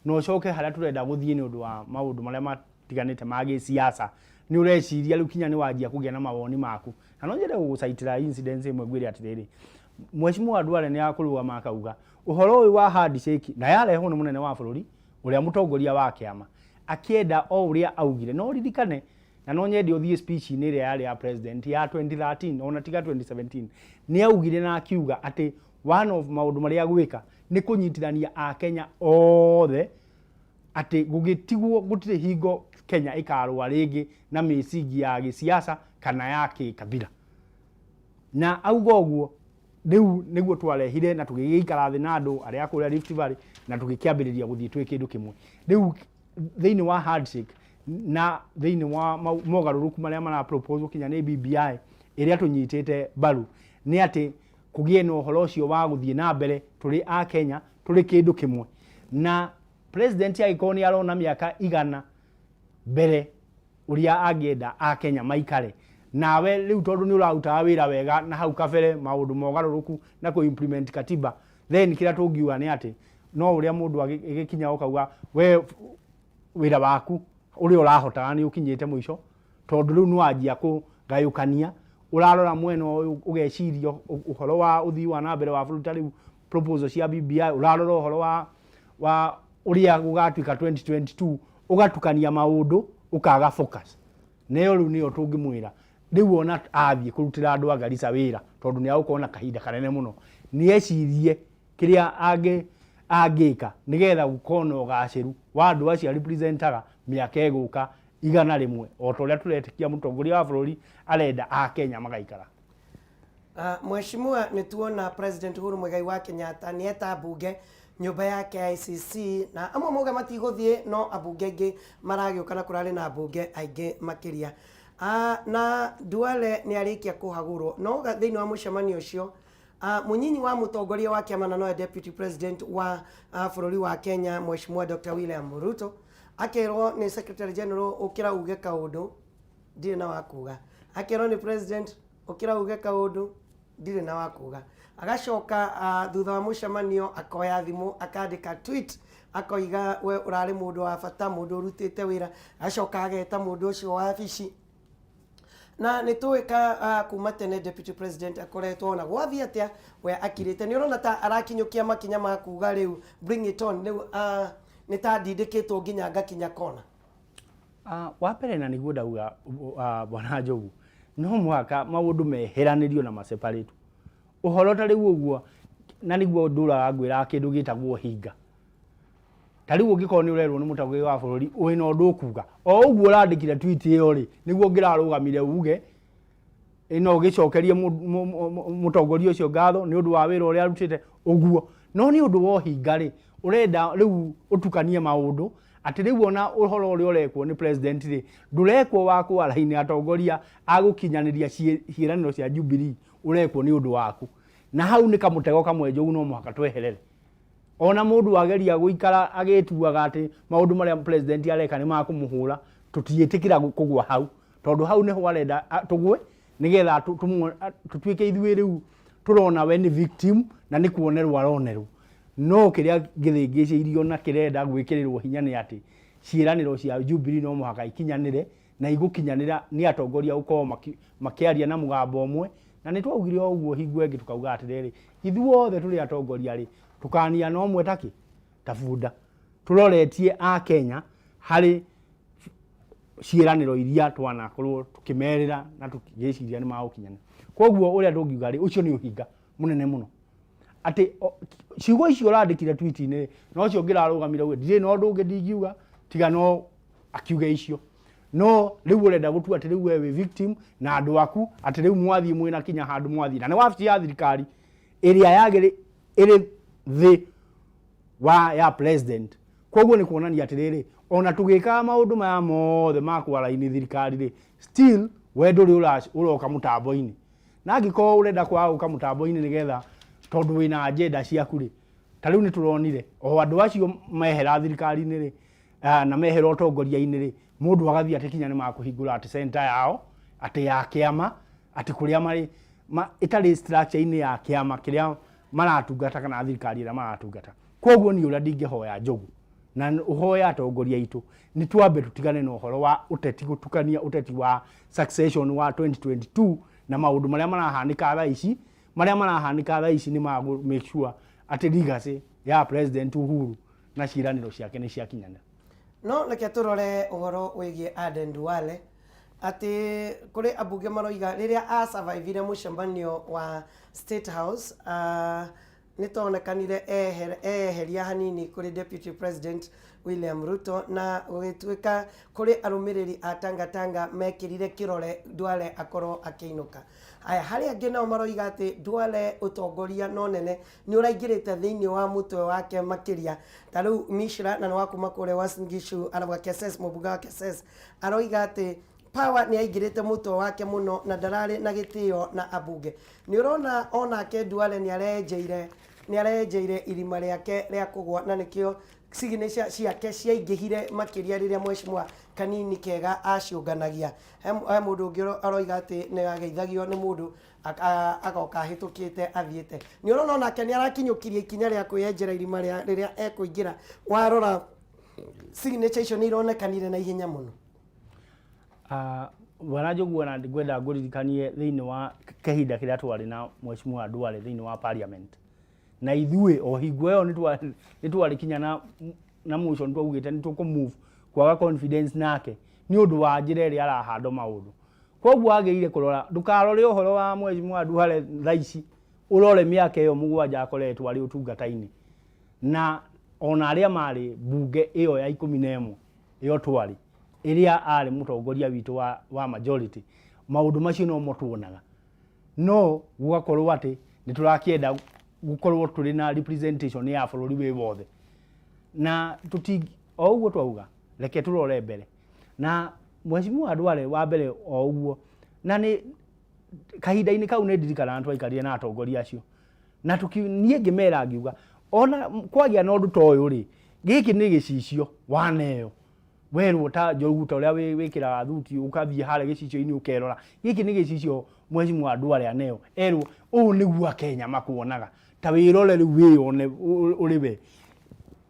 na ũcoke harĩa tũrenda gũthiĩ nĩ ũndũ wa maũndũ marĩa matiganĩte ma gĩsiasa, nĩ ũreciria rĩu kinya nĩ wanjia kũgĩa na mawoni maku. Na no nyende gũgũcaitĩra incidents ĩmwe ngwĩre atĩrĩrĩ, Mheshimiwa Duale nĩ akũrũgama akauga ũhoro ũyũ wa handshake na yarehwo nĩ mũnene wa bũrũri ũrĩa mũtongoria wa kĩama akĩenda o ũrĩa augire. No ririkane, na no nyende ũthiĩ speech-inĩ ĩrĩa yarĩ ya president ya 2013, ona tiga 2017, nĩ augire na akiuga atĩ one of maũndũ marĩa gwĩka nĩ kũnyitithania akenya othe, atĩ gũgĩtigwo gũtirĩ hingo Kenya ĩkarũa rĩngĩ na mĩcingi ya gĩsiasa kana ya kĩkabira. Na auga ũguo, rĩu nĩguo twarehire na tũgĩgĩikara thĩ na andũ arĩa a kũrĩa Rift Valley na tũgĩkĩambĩrĩria gũthiĩ twĩ kĩndũ kĩmwe. Rĩu thĩinĩ wa handshake Na thĩinĩ wa mogarũrũku marĩa mara propose kinya nĩ BBI ĩrĩa tũnyitĩte mbaru, nĩ atĩ kũgĩe na ũhoro ũcio wa gũthiĩ na mbere tũrĩ a Kenya, tũrĩ kĩndũ kĩmwe. Na president angĩkorwo nĩ arona mĩaka 100 mbere ũrĩa angĩenda a Kenya maikare, nawe rĩu tondũ nĩ ũrarutaga wĩra wega na hau kabere maũndũ mogarũrũku na kũ implement katiba, then kĩrĩa tũngiuga nĩ atĩ no ũrĩa mũndũ agĩkinya ũkauga we wĩra waku ũrĩa ũrahotaga nĩ ũkinyĩte mũico, tondũ rĩu nĩ wanjia kũgayũkania, ũrarora mwena ũyũ ũgeciria ũhoro wa ũthii wa na mbere wa bũrũri, ta rĩu proposal cia BBI, ũrarora ũhoro wa ũrĩa gũgatuĩka 2022, ũgatukania maũndũ, ũkaga focus. Nayo rĩu nĩyo tũngĩmwĩra rĩu ona athiĩ kũrutĩra andũ a Garissa wĩra, tondũ nĩ agũkorwo na kahinda kanene mũno, nĩ ecirie kĩrĩa angĩka nĩgetha gũkorwo na ũgacĩru wa andũ acio representaga mĩaka ĩgũka 100, o ta ũrĩa tũretĩkia mũtongoria wa bũrũri arenda a Kenya magaikara. Mheshimiwa, nĩ tuona President Uhuru Muigai wa Kenyatta nĩ eta mbunge nyũmba ya KICC, na amwe mauga matigũthiĩ, no ambunge aingĩ maragĩũka na kũrarĩ na ambunge aingĩ makĩria. Na Duale nĩ arĩkia kũhagũrwo, no thĩinĩ wa mũcemanio ũcio mũnyinyi wa mũtongoria wa kĩama na nowe Deputy President wa bũrũri wa Kenya, Mheshimiwa Dr. William Ruto, akerwo nĩ Secretary General ũkĩra uge kaũndũ, ndirĩ na wa kuga. Akerwo nĩ President ũkĩra uge kaũndũ, ndirĩ na wa kuga. Agacoka thutha wa mũcemanio akoya thimũ akandĩka tweet, akoiga we ũrarĩ mũndũ wa bata, mũndũ ũrutĩte wĩra. Agacoka ageta mũndũ ũcio wabici. Na nĩ tũĩ ka kuma tene Deputy President akoretwo ona gwathiĩ atĩa we akirĩte. Nĩ ũrona ta arakinyũkia makinya ma kuga rĩu bring it on, rĩu nĩ ta ndindĩkĩtwo nginya ngakinya kona? Wa mbere, na nĩguo ndauga, bwana Njogu, no mũhaka maũndũ meheranĩrio na maseparate ũhoro ta rĩu ũguo, na nĩguo ndũraga ngwĩraga kĩndũ gĩtagwo ũhinga. Ta rĩu ũngĩkorwo nĩ ũrerwo nĩ mũtongoria wa bũrũri wĩna ũndũ ũkuga, o ũguo ũrandĩkire tweet ĩyo rĩ, nĩguo ũngĩrarũgamire uge no ũgĩcokerie mũtongoria ũcio ngatho nĩ ũndũ wa wĩra ũrĩa arutĩte ũguo. No nĩ ũndũ wa ũhinga rĩ, ũrenda rĩu ũtukanie maũndũ, atĩ rĩu ona ũhoro ũrĩa ũrekwo nĩ president rĩ, ndũrekwo wa kũaraini atongoria a gũkinyanĩria ciĩranĩro cia Jubilee, ũrekwo nĩ ũndũ waku. Na hau nĩ kamũtego kamwe, Njogu, no mũhaka tweherere. Ona mũndũ ageria gũikara agĩtuaga atĩ maũndũ marĩa president areka nĩ makũmũhũra, tũtiĩtĩkĩra kũgwa hau, tondũ hau nĩho arenda tũgwe, nĩgetha tũtuĩke ithuĩ rĩu tũrona we nĩ victim na nĩ kuonerwo aronerwo. No kĩrĩa gĩthĩngĩcĩirio na kĩrenda gwĩkĩrĩrwo hinya nĩ atĩ ciĩranĩro cia Jubilee no mũhaka ikinyanĩre, na igũkinyanĩra nĩ atongoria gũkorwo makĩaria na mũgambo ũmwe. Na nĩ twaugire o ũguo hingo ĩngĩ, tukauga atĩrĩrĩ, ithuothe tũrĩ atongoria rĩ, tũkania na ũmwe takĩ ta bunda, tũroretie a Kenya harĩ ciĩranĩro iria twanakorwo tũkĩmerĩra na tũkĩgĩciria nĩ magũkinyanĩra. Koguo ũrĩa tũngiuga rĩ, ũcio nĩ ũhinga mũnene mũno, atĩ ciugo icio ũrandĩkire tweet-inĩ no cio ngĩrarũgamire uge ndirĩ na ũndũ ũngĩ ndingiuga tiga no akiuge icio. No rĩu ũrenda gũtua atĩ rĩu we wĩ victim na andũ aku, atĩ rĩu mwathiĩ mwĩna kinya handũ mwathiĩ na nĩ wabici ya thirikari ĩrĩa yagĩrĩ ĩrĩ thĩ wa ya president. Koguo nĩ kuonania atĩrĩrĩ, ona tũgĩkaga maũndũ maya mothe ma kwaraini thirikari rĩ, still we ndũrĩ ũroka mũtambo-inĩ. Na angĩkorwo ũrenda kwaga gũka mũtambo-inĩ nĩgetha tondũ wĩna agenda ciaku rĩ, ta rĩu nĩ tũronire o andũ acio mehera thirikari-inĩ rĩ, na mehera ũtongoria-inĩ rĩ, mũndũ agathiĩ atĩ kinya nĩ makũhingũra atĩ center yao atĩ ya kĩama, atĩ kũrĩa marĩ ĩtarĩ structure-inĩ ya kĩama kĩrĩa maratungata kana thirikari ĩrĩa maratungata. Koguo niĩ ũrĩa ndingĩhoya Njogu na ũhoya atongoria aitũ nĩ twambe tũtigane na ũhoro wa ũteti, gũtukania ũteti wa succession wa 2022 na maũndũ marĩa marahanĩka thaa ici. Marĩa marahanĩka thaa ici nĩ ma make sure atĩ legacy ya President Uhuru na ciĩranĩro ciake nĩ ciakinyanĩra. No reke tũrore ũhoro wĩgiĩ Aden Duale, atĩ kũrĩ ambunge maroiga rĩrĩa a survivire mũcemanio wa State House. Nĩ tonekanire eyeheria hanini kũrĩ Deputy President William Ruto na gũgĩtuĩka kũrĩ arũmĩrĩri a Tanga Tanga mekĩrire kĩrore Duale akorwo akĩinũka. Haya, harĩ angĩ nao maroiga atĩ Duale ũtongoria na ũnene nĩ ũraingĩrĩte thĩinĩ wa mũtwe wake makĩria. Ta rĩu Mishra na nĩ wa kuma kũrĩa Uasin Gishu arauga Keses, mũmbunge wa Keses aroiga atĩ Power nĩ aingĩrĩte mũtwe wake mũno na ndararĩ na gĩtĩo na ambunge. Nĩ ũrona onake Duale nĩ areyenjeire nĩ areyenjeire irima rĩake rĩa kũgwa na nĩkĩo signature ciake ciaingĩhire makĩria rĩrĩa Mheshimiwa Kanini Kega aciũnganagia. He he mũndũ ũngĩ aroiga atĩ nĩ ageithagio nĩ mũndũ agoka ahĩtũkĩte athiĩte. Nĩ ũrona onake nĩ arakinyũkirie ikinya rĩa kwĩyenjera irima rĩa rĩrĩa ekũingĩra. Warora signature icio nĩ ironekanire na ihenya mũno. Ah, Bwana Njogu ona ngwenda ngũririkanie thĩinĩ wa kahinda kĩrĩa twarĩ na Mheshimiwa Duale thĩinĩ wa parliament na ithuĩ o hingo ĩyo nĩ twarĩ kinya na na motion twaugĩte nĩ tũkũ move kwaga confidence nake nĩ ũndũ wa njĩra ĩrĩa arahando maũndũ. Koguo wagĩrĩire kũrora ndũkarore ũhoro wa Mheshimiwa Duale thaa ici ũrore mĩaka ĩyo 7 akoretwo arĩ ũtungata-inĩ na ona arĩa marĩ mbunge ĩyo ya 11 ĩyo twarĩ ĩrĩa arĩ mũtongoria witũ wa, wa majority maũndũ macio nomo tuonaga no gũgakorwo atĩ nĩ tũrakĩenda gũkorwo tũrĩ na representation ya bũrũri wĩ wothe na tũti o ũguo twauga reke tũrore mbere na mheshimiwa Duale wa mbere o ũguo na nĩ kahinda-inĩ kau nĩ ndirikanaga twaikarire na atongoria acio na tuki niĩ ngĩmera ngiuga ona kwagĩa na ũndũ ta ũyũ rĩ gĩkĩ nĩ gĩcicio waneo werwo ta njogu ta ũrĩa wĩkĩraga thuti ũkathiĩ harĩa gĩcicio-inĩ ũkerora gĩkĩ nĩ gĩcicio mheshimiwa Duale aneo erwo ũũ nĩguo akenya makuonaga ta wĩrore rĩu wĩyone ũrĩ we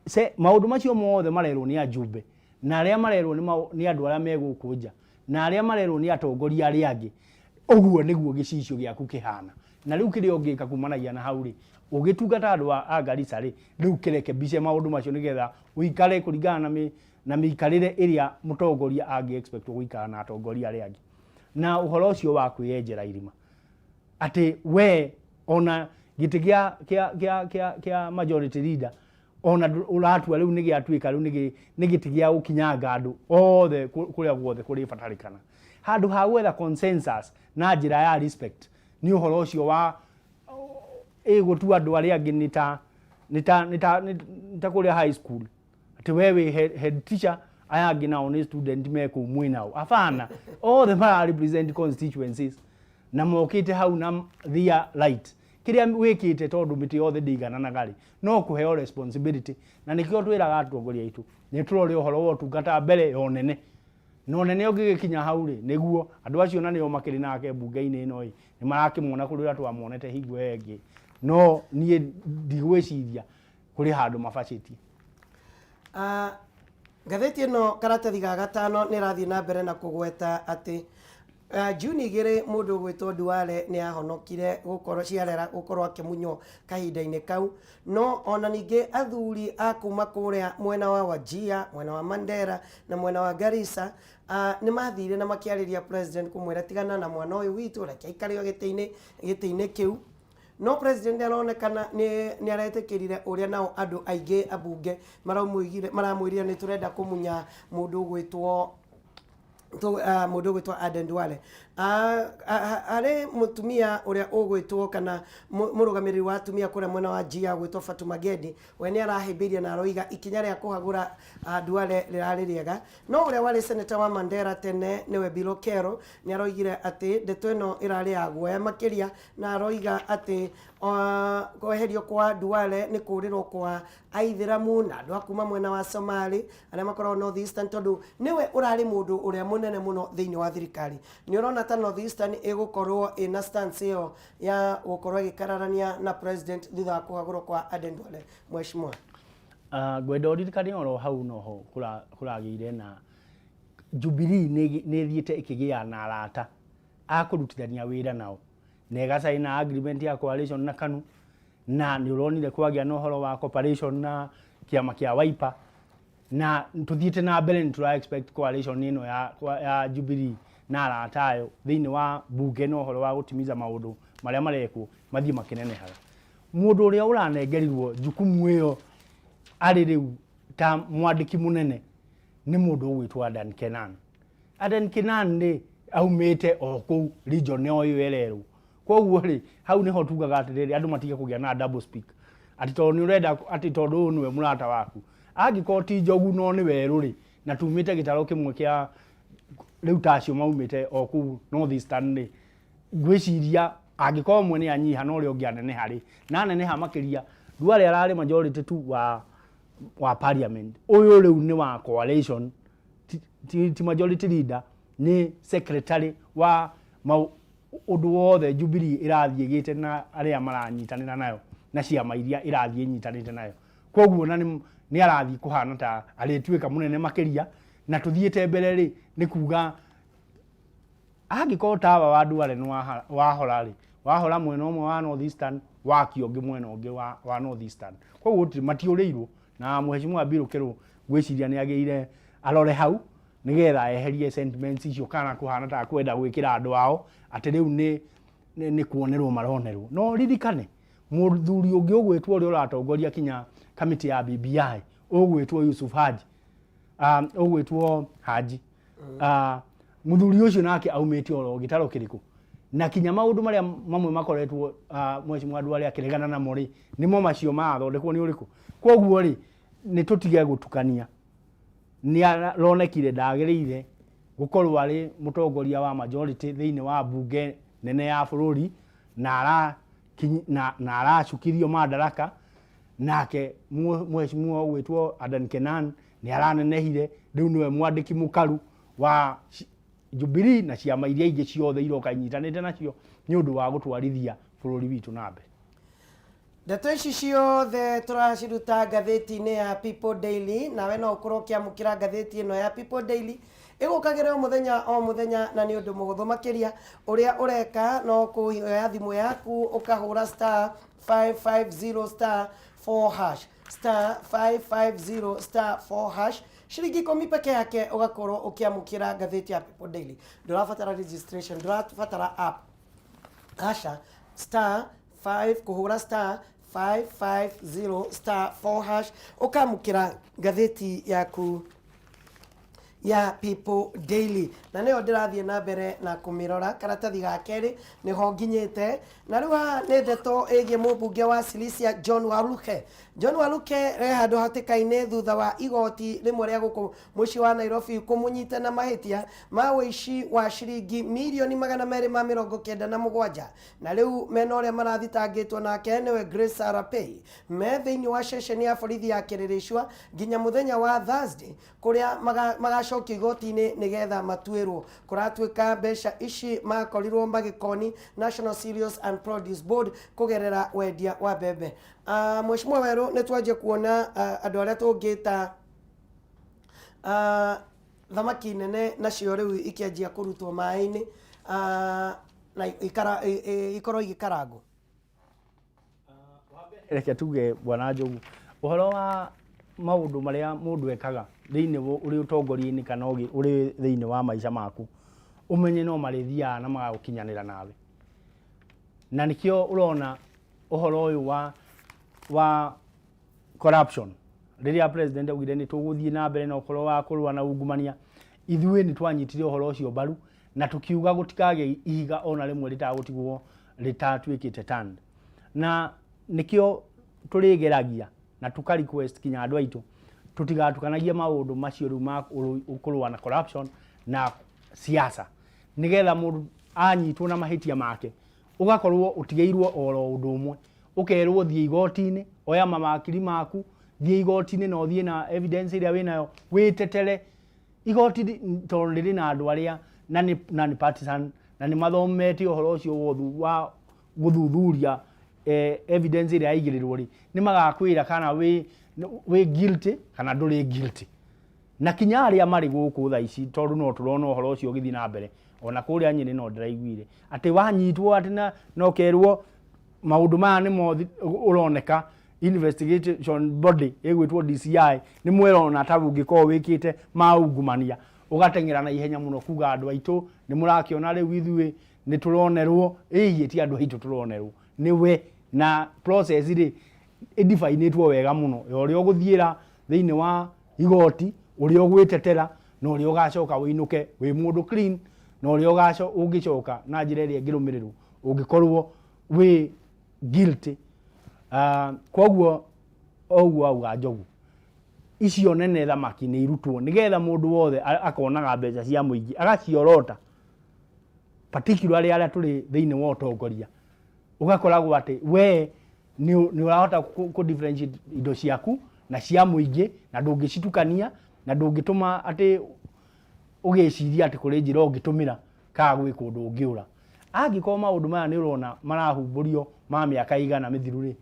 se maũndũ macio mothe marerwo nĩ ajumbe na arĩa marerwo nĩ andũ arĩa me gũkũ nja na arĩa marerwo nĩ atongoria arĩa angĩ ũguo nĩguo gĩcicio gĩaku kĩhana na rĩu kĩrĩa ũngĩka kumanagia na hau rĩ ũgĩtungata andũ a Garissa rĩ rĩu kĩrekebishe maũndũ macio nĩgetha ũikare kũringana na mĩ, na mĩikarĩre ĩrĩa mũtongoria angĩ expect gũikara na atongoria arĩa angĩ na ũhoro ũcio wa kwĩyenjera irima atĩ we ona gĩtĩ gĩa kĩa kĩa kĩa kĩa majority leader ona ũratua rĩu nĩ gĩatuĩka rĩu nĩ gĩtĩ gĩa gũkinyanga andũ othe kũrĩa guothe kũrĩbatarĩkana handũ ha gwetha consensus na njĩra ya respect nĩ ũhoro ũcio wa ĩ gũtua andũ arĩa angĩ nĩ ta nĩ ta nĩ ta nĩ ta kũrĩa high school atĩ we wĩ head teacher aya angĩ nao nĩ student me kũu mwĩ nao abana othe mara represent constituencies na mokĩte hau na their right kĩrĩa wĩkĩte tondũ mĩtĩ yothe ndĩigananaga rĩ no kũheo responsibility na nĩkĩo twĩraga atongoria aitũ nĩ tũrore ũhoro wa ũtungata mbere ya ũnene na ũnene ũngĩgĩkinya hau rĩ nĩguo andũ acio na nĩo makĩrĩ nake mbunge-inĩ ĩno ĩ nĩ marakĩmuona kũrĩ ũrĩa twamuonete hingo ĩyo ĩngĩ no niĩ ndigwĩciria kũrĩ handũ mabacĩtie. Ngathĩti ĩno karatathi ga gatano nĩ ĩrathiĩ na mbere na kũgweta atĩ Juni 2 mũndũ ũgwĩtwo Duale nĩ ahonokire gũkorwo ciarera gũkorwo akĩmunywo kahinda-inĩ kau no ona ningĩ athuri a kuma kũrĩa mwena wa Wajir, mwena wa Mandera na mwena wa Garissa nĩ mathire na makĩarĩria president kũmwĩra tigana na mwana ũyũ witũ reke aikare o gĩtĩ-inĩ gĩtĩ-inĩ kĩu no president aronekana nĩ nĩ aretĩkĩrire ũrĩa nao andũ aingĩ ambunge maramwĩgire maramwĩrire nĩ tũrenda kũmunya mũndũ ũgwĩtwo mũndũ ũgwĩtwo Aden Duale. Harĩ mũtumia ũrĩa ũgwĩtwo kana mũrũgamĩrĩri wa atumia kũrĩa mwena wa Njia ũgwĩtwo Fatuma Gedi we nĩ arahĩmbĩirie na aroiga ikinya rĩa kũhagũra Duale rĩrarĩ rĩega no ũrĩa warĩ seneta wa Mandera tene nĩwe Billow Kerrow nĩ aroigire atĩ ndeto ĩno ĩrarĩ ya guoya makĩria na aroiga atĩ kweherio kwa Duale nĩ kũrĩrwo kwa Aithĩramu na andũ a kuma mwena wa Somali arĩa makoragwo North Eastern tondũ nĩwe ũrarĩ mũndũ ũrĩa mũnene mũno thĩinĩ wa thirikari. Nĩ ũrona ta North Eastern ĩgũkorwo ĩna stance ĩyo ya gũkorwo ĩgĩkararania na president thutha wa kũhagũrwo kwa Aden Duale mheshimiwa? Ngwenda ũririkane oro hau noho kũragĩire na Jubilee nĩ ĩthiĩte ĩkĩgĩaga na arata a kũrutithania wĩra nao na ĩgacaina agreement ya coalition na KANU na nĩ ũronire kwagĩa na ũhoro wa cooperation na kĩama kĩa Wiper na tũthiĩte na mbere nĩ tũra expect coalition ĩno ya Jubilee na arata ayo thĩinĩ wa bunge na ũhoro wa gũtimiza maũndũ marĩa marekwo mathiĩ makĩnenehaga. Mũndũ ũrĩa ũranengerirwo jukumu ĩyo arĩ rĩu ta mwandĩki mũnene nĩ mũndũ ũgwĩtwo Adan Kenan. Adan Kenan rĩ aumĩte o kũu region o ĩyo ĩrerwo. Koguo rĩ hau nĩho tugaga atĩrĩrĩ, andũ matige kũgĩa na double speak atĩ tondũ nĩ ũrenda atĩ tondũ ũyũ nĩwe mũrata waku. Angĩkorwo ti Njogu no nĩ Werũ rĩ, na tumĩte gĩtarũ kĩmwe kĩa rĩu ta acio maumĩte o kũu North Eastern rĩ, ngwĩciria angĩkorwo ũmwe nĩ anyiha na ũrĩa ũngĩ aneneha rĩ, na aneneha makĩria, Duale ararĩ majority tu wa parliament, ũyũ rĩu nĩ wa coalition, ti majority leader, nĩ secretary wa ũndũ wothe Jubilee ĩrathiĩ ĩgĩte na arĩa maranyitanĩra nayo na ciama iria ĩrathiĩ ĩnyitanĩte nayo. Koguo ona nĩ arathiĩ kũhana ta arĩtuĩka mũnene makĩria, na tũthiĩte mbere rĩ, nĩ kuga angĩkorwo tawa wa Duale nĩ wahora rĩ, wahora mwena ũmwe wa North Eastern, wakio ũngĩ mwena ũngĩ wa North Eastern. Koguo gũtirĩ, matiũrĩirwo, na Mheshimiwa Bill Kerũ ngwĩciria nĩ agĩrĩire arore hau nĩgetha eherie sentiments icio kana kũhana ta kwenda gwĩkĩra andũ ao atĩ rĩu nĩ kuonerwo maronerwo. No ririkane mũthuri ũngĩ ũgwĩtwo ũrĩa ũratongoria kinya kamĩtĩ ya BBI ũgwĩtwo Yusuf Haji, ũgwĩtwo Haji. Mũthuri ũcio nake aumĩte oro gĩtaro kĩrĩkũ, na kinya maũndũ marĩa mamwe makoretwo Mheshimiwa Duale akĩregana namo rĩ, nĩmo macio marathondekwo nĩ ũrĩkũ. Koguo rĩ, nĩ tũtige gũtukania. Nĩ aronekire ndagĩrĩire gũkorwo arĩ mũtongoria wa majority thĩinĩ wa mbunge nene ya bũrũri, na aracukirio madaraka. Nake mheshimiwa ũgwĩtwo Adan Kenan nĩ aranenehire, rĩu nĩwe mwandĩki mũkaru wa Jubilee na ciama iria ingĩ ciothe iroka inyitanĩte nacio nĩ ũndũ wa gũtwarithia bũrũri witũ na mbere. Ndeto ici ciothe tũraciruta ngathĩti-inĩ ya People Daily, nawe no ũkorwo ũkĩamũkĩra ngathĩti ĩno ya People Daily ĩgũkagĩra o mũthenya o mũthenya, na nĩ ũndũ mũhũthũ makĩria. Ũrĩa ũreka no kũoya thimũ yaku ũkahũra star 550 star 4 hash, star 550 star 4 hash, ciringi 10 peke yake ũgakorwo ũkĩamũkĩra ngathĩti ya People Daily. Ndũrabatara registration, ndũrabatara app, aca, star 5 kũhũra star 550 star 4 hash ũkamũkĩra ngathĩti yaku ya People Daily, na nĩyo ndĩrathiĩ na mbere na kũmĩrora. Karatathi ga kerĩ nĩho nginyĩte, na rĩu haha nĩ ndeto ĩgiĩ mũmbunge wa Sirisia John Waluke. John Waluke re handũ hatĩka-inĩ thutha wa igoti rĩmwe rĩa gũkũ mũciĩ wa Nairobi kũmũnyita na mahĩtia ma ũici wa ciringi mirioni 297, na rĩu mena ũrĩa marathitangĩtwo nake nĩwe Grace Sarapei me thĩinĩ wa ceceni ya borithi ya Kĩrĩrĩcua nginya mũthenya wa Thursday kũrĩa magacokio igoti-inĩ nĩgetha matuĩrwo. Kũratuĩka mbeca ici makorirwo magĩkoni National Cereals and Produce Board kũgerera wendia wa mbembe. Mheshimiwa Werũ, nĩ twanjie kuona andũ arĩa tũngĩta thamaki nene nacio rĩu ikĩanjia kũrutwo maĩ-inĩ, na ikorwo igĩkarangwo. Reke tuge Bwana Njogu, ũhoro wa maũndũ marĩa mũndũ ekaga thĩinĩ ũrĩ ũtongoria-inĩ kana ũrĩ thĩinĩ wa maica maku, ũmenye no marĩthiaga na magagũkinyanĩra nawe. Na nĩkĩo ũrona ũhoro ũyũ wa corruption, rĩrĩa president augire nĩ tũgũthiĩ na mbere na ũhoro wa kũrũa na ungumania, ithuĩ nĩ twanyitire ũhoro ũcio mbaru na tũkiuga gũtikagĩe ihiga ona rĩmwe rĩtagũtigwo rĩtatuĩkĩte turned. Na nĩkĩo tũrĩgeragia na tũka request kinya andũ aitũ tũtigatukanagie maũndũ macio rĩu ma kũrũa na corruption na siasa, nĩgetha mũndũ anyitwo na mahĩtia make ũgakorwo ũtigĩirwo oro ũndũ ũmwe, ũkerwo thiĩ igoti-inĩ, oya mawakiri maku, thiĩ igoti-inĩ na ũthiĩ na evidence ĩrĩa wĩnayo wĩtetere. Igoti tondũ rĩrĩ na andũ arĩa na nĩ partisan na nĩ mathomete ũhoro ũcio wothe wa gũthuthuria evidence ĩrĩa yaigĩrĩrwo rĩ, nĩ magakwĩra kana wĩ guilty kana ndũrĩ guilty. Na kinya arĩa marĩ gũkũ thaa ici, tondũ no tũrona ũhoro ũcio ũgĩthiĩ na mbere, ona kũrĩa Nyĩrĩ no ndĩraiguire atĩ wanyitwo atĩ na ũkerwo maũndũ maya nĩmo ũroneka investigation body ĩgwĩtwo DCI nĩ mwĩrona ta ũngĩkorwo wĩkĩte ma ungumania, ũgateng'era na ihenya mũno kuga andũ aitũ nĩ mũrakĩona rĩu ithuĩ nĩ tũronerwo. Ĩhiĩ ti andũ aitũ tũronerwo, nĩ we Na process rĩ, ĩdifainĩtwo wega mũno ya ũrĩa ũgũthiĩra thĩinĩ wa igoti, ũrĩa ũgwĩtetera, na ũrĩa ũgacoka ũinũke wĩ mũndũ clean, na ũrĩa ũgaco ũngĩcoka na njĩra ĩrĩa ĩngĩrũmĩrĩrwo ũngĩkorwo wĩ guilty. Koguo o ũguo auga Njogu, icio nene thamaki nĩ irutwo nĩgetha mũndũ wothe akonaga mbeca cia mũingĩ agaciorota, particularly arĩa tũrĩ thĩinĩ wa ũtongoria, ũgakoragwo atĩ we nĩ ũrahota kũ differentiate indo ciaku na cia mũingĩ, na ndũngĩcitukania, na ndũngĩtũma atĩ ũgĩciria atĩ kũrĩ njĩra ũngĩtũmĩra kana gwĩ kũndũ ũngĩũra. Angĩkorwo maũndũ maya nĩ ũrona marahumbũrio ma mĩaka ĩigana mĩthiru rĩ,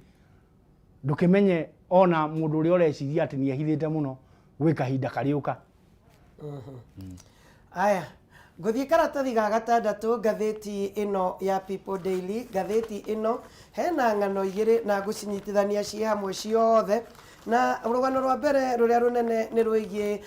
ndũkĩmenye ona mũndũ ũrĩa ũreciria atĩ nĩ ehithĩte mũno gwĩ kahinda karĩũka. Aya, ngũthiĩ karatathi ga gatandatũ ngathĩti ĩno ya People Daily. Ngathĩti ĩno hena ng'ano igĩrĩ na ngũcinyitithania ciĩ hamwe ciothe. Na rũgano rwa mbere rũrĩa rũnene nĩ rwĩgiĩ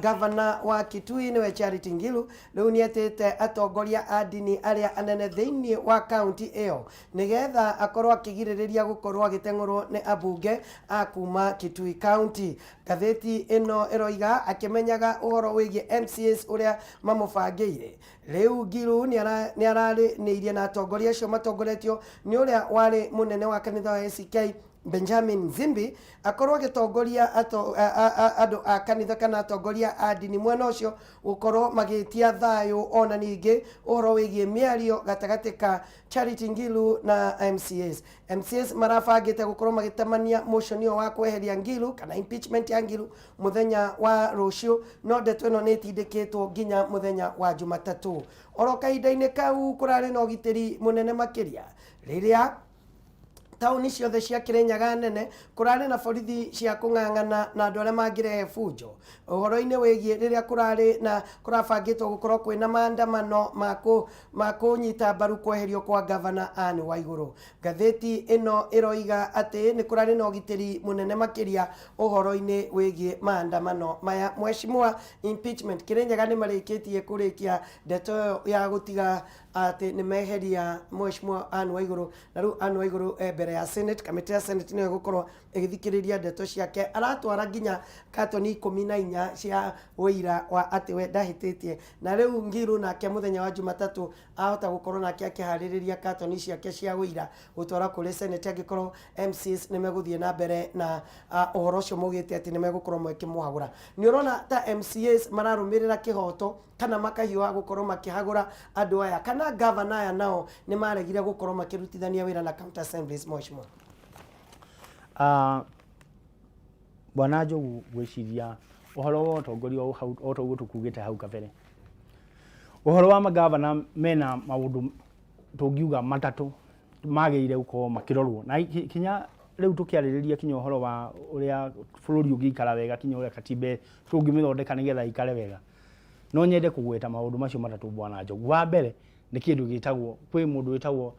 gavana wa Kitui nĩwe Charity Ngilu. Rĩu nĩ etĩte atongoria a ndini arĩa anene thĩinĩ wa kaunti ĩyo nĩgetha akorwo akĩgirĩrĩria gũkorwo agĩteng'ũrwo nĩ ambunge a kuma Kitui County. Ngathĩti ĩno ĩroiga akĩmenyaga ũhoro wĩgiĩ MCAs ũrĩa mamũbangĩire. Rĩu Ngilu nĩ araranĩirie na atongoria acio matongoretio nĩ ũrĩa warĩ mũnene wa kanitha wa ACK Benjamin Nzimbi akorwo agĩtongoria andũ a kanitha kana atongoria a ndini mwena ũcio gũkorwo magĩtia thayũ ona ningĩ ũhoro wĩgiĩ mĩario gatagatĩ ka Charity Ngilu na MCAs. MCAs marabangĩte gũkorwo magĩtemania motion ĩyo wa kweheria Ngilu kana impeachment ya Ngilu mũthenya wa rũciũ, no ndeto ĩno nĩ ĩtindĩkĩtwo nginya mũthenya wa Jumatatũ. Oro kahinda-inĩ kau kũrarĩ na ũgitĩri mũnene makĩria rĩrĩa taũni ciothe cia Kĩrĩnyaga nene kũrarĩ na borithi cia kũng'ang'ana na andũ arĩa mangĩrehe bunjo ũhoro-inĩ wĩgiĩ rĩrĩa kũrarĩ na kũrabangĩtwo gũkorwo kwĩna maandamano ma kũnyita mbaru kweherio kwa gavana Anne Waigũrũ. Ngathĩti ĩno ĩroiga atĩ nĩ kũrarĩ na ũgitĩri mũnene makĩria ũhoro-inĩ wĩgiĩ maandamano maya. Mheshimiwa, impeachment Kĩrĩnyaga nĩ marĩkĩtie kũrĩkia ndeto ĩyo ya gũtiga atĩ nĩ meheria Mheshimiwa Anne Waigũrũ, na rĩu Anne Waigũrũ e mbere ya Senate, kamĩtĩ ya Senate nĩyo ĩgũkorwo ĩgĩthikĩrĩria ndeto ciake. Aratwara nginya katoni 14 cia ũira wa atĩ we ndahĩtĩtie. Na rĩu Ngilu nake mũthenya wa Jumatatũ ahota gũkorwo nake akĩharĩrĩria katoni ciake cia ũira gũtwara kũrĩ Senate angĩkorwo MCAs nĩ megũthiĩ na mbere na ũhoro ũcio maugĩte atĩ nĩ megũkorwo makĩmũhagũra. Nĩ ũrona ta MCAs mararũmĩrĩra kĩhoto kana makahiũha gũkorwo makĩhagũra andũ aya, kana gavana aya nao nĩ maregire gũkorwo makĩrutithania wĩra na county assemblies, Mheshimiwa? Bwana Njogu, ngwĩciria ũhoro wa ũtongoria hau o ta ũguo tũkugĩte hau kabere, ũhoro wa magavana mena maũndũ tũngiuga matatũ magĩrĩire gũkorwo makĩrorwo, na kinya rĩu tũkĩarĩrĩria kinya ũhoro wa ũrĩa bũrũri ũngĩikara wega, kinya ũrĩa katiba tũngĩmĩthondeka nĩgetha ĩikare wega. No nyende kũgweta maũndũ macio matatũ Bwana Njogu. Wa mbere nĩ kĩndũ gĩtagwo, kwĩ mũndũ wĩtagwo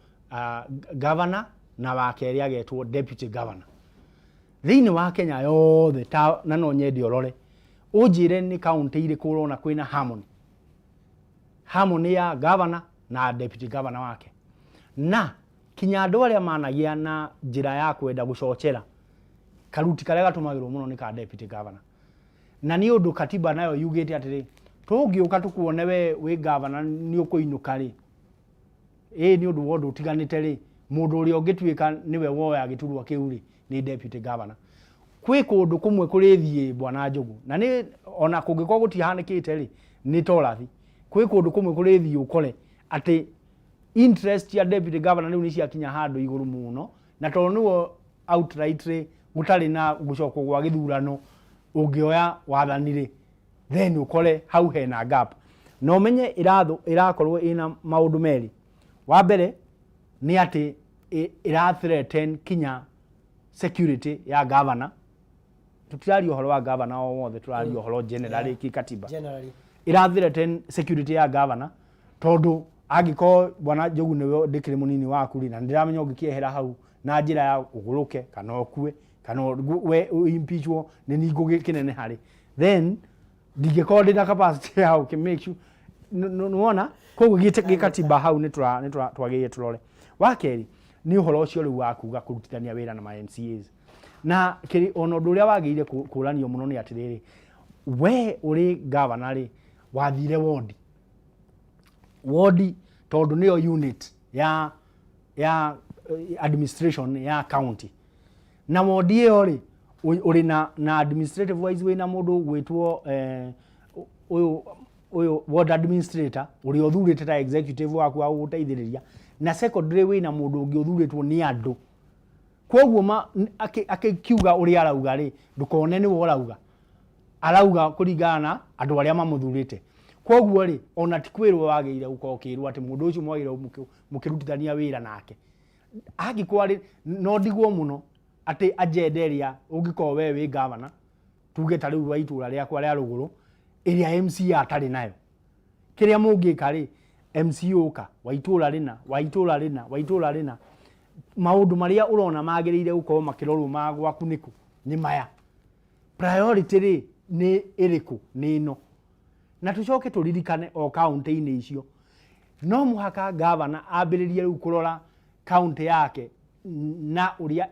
governor na wa kerĩ agetwo deputy governor. Thĩinĩ wa Kenya yothe ta, na no nyende ũrore ũnjĩre nĩ kaũntĩ irĩkũ ũrona kwĩna harmony, harmony ya governor na deputy governor wake, na kinya andũ arĩa managĩa na njĩra ya kwenda gũcocera karuti karĩa gatũmagĩrwo mũno nĩ ka deputy governor. Na nĩ ũndũ katiba nayo yugĩte atĩrĩ, tũngĩũka tũkuone we wĩ governor nĩ ũkũinũka rĩ, ĩĩ nĩ ũndũ wa ũndũ ũtiganĩte rĩ, mũndũ ũrĩa ũngĩtuĩka nĩwe woya gĩturwa kĩu rĩ, nĩ deputy governor. Kwĩ kũndũ kũmwe kũrĩthiĩ Bwana Njogu, na nĩ ona kũngĩkorwo gũtihanĩkĩte rĩ, nĩ torathi. Kwĩ kũndũ kũmwe kũrĩthiĩ ũkore atĩ interest ya deputy governor rĩu nĩ ciakinya handũ igũrũ mũno, na tondũ nĩwe outrightly gũtarĩ na gũcokwo gwa gĩthurano ũngĩoya wathani rĩ, then ũkore hau hena gap. Na ũmenye ĩrakorwo ĩna maũndũ merĩ. Wa mbere nĩ atĩ ĩra threaten kinya security ya governor. Tũtiraria ũhoro wa governor o wothe, tũraria ũhoro generally kikatiba. Generally. Ĩra threaten security ya governor tondũ angĩkorwo Bwana Njogu nĩwe ndĩkĩrĩ mũnini waku rĩ, na nĩndĩramenya ũngĩkĩehera hau na njĩra ya ũgũrũke kana ũkue kana we impeachwo nĩ ni ngũgĩkĩnene harĩ, then ndingĩkorwo ndĩna capacity ya gũkĩ make sure nĩwona. Koguo gĩkatiba hau nĩ twagĩrĩire tũrore. Wa kerĩ, Nĩ ũhoro ũcio rĩu wa kuga kũrutithania wĩra na ma MCAs. Na kĩrĩ ona ũndũ ũrĩa wagĩrĩire kũranio mũno nĩ atĩrĩrĩ, we ũrĩ gavana rĩ, wathire wondi. Wondi tondũ nĩyo unit ya ya administration ya county. Na wondi ĩyo rĩ, ũrĩ na na administrative wise wĩna mũndũ ũgwĩtwo ũyũ ũyũ ward administrator ũrĩa ũthurĩte ta executive waku wa gũgũteithĩrĩria, na secondary wĩna mũndũ ũngĩ ũthurĩtwo nĩ andũ. Koguo akĩkiuga ũrĩa arauga rĩ, ndũkone nĩwe ũrauga, arauga kũringana na andũ arĩa mamũthurĩte. Koguo rĩ, ona ti kwĩrwo wagĩrĩire gũkorwo ũkĩrwo atĩ mũndũ ũcio mwagĩrĩirwo mũkĩrutithania wĩra nake. Angĩkorwo arĩ, no ndigwo mũno atĩ agenda ĩrĩa ũngĩkorwo we wĩ gavana, tuge ta rĩu wa itũra rĩakwa rĩa rũgũrũ, ĩrĩa MCA atarĩ nayo. Kĩrĩa mũngĩka rĩ, MCA ũka, wa itũra rĩna, wa itũra rĩna, wa itũra rĩna, maũndũ marĩa ũrona magĩrĩire gũkorwo makĩrorwo ma gwaku nĩkũ? Nĩ maya. Priority rĩ, nĩ ĩrĩkũ? Nĩ ĩno. Na tũcoke tũririkane o kaũntĩ-inĩ icio, no mũhaka gavana ambĩrĩrie rĩu kũrora kaũntĩ yake na ũrĩa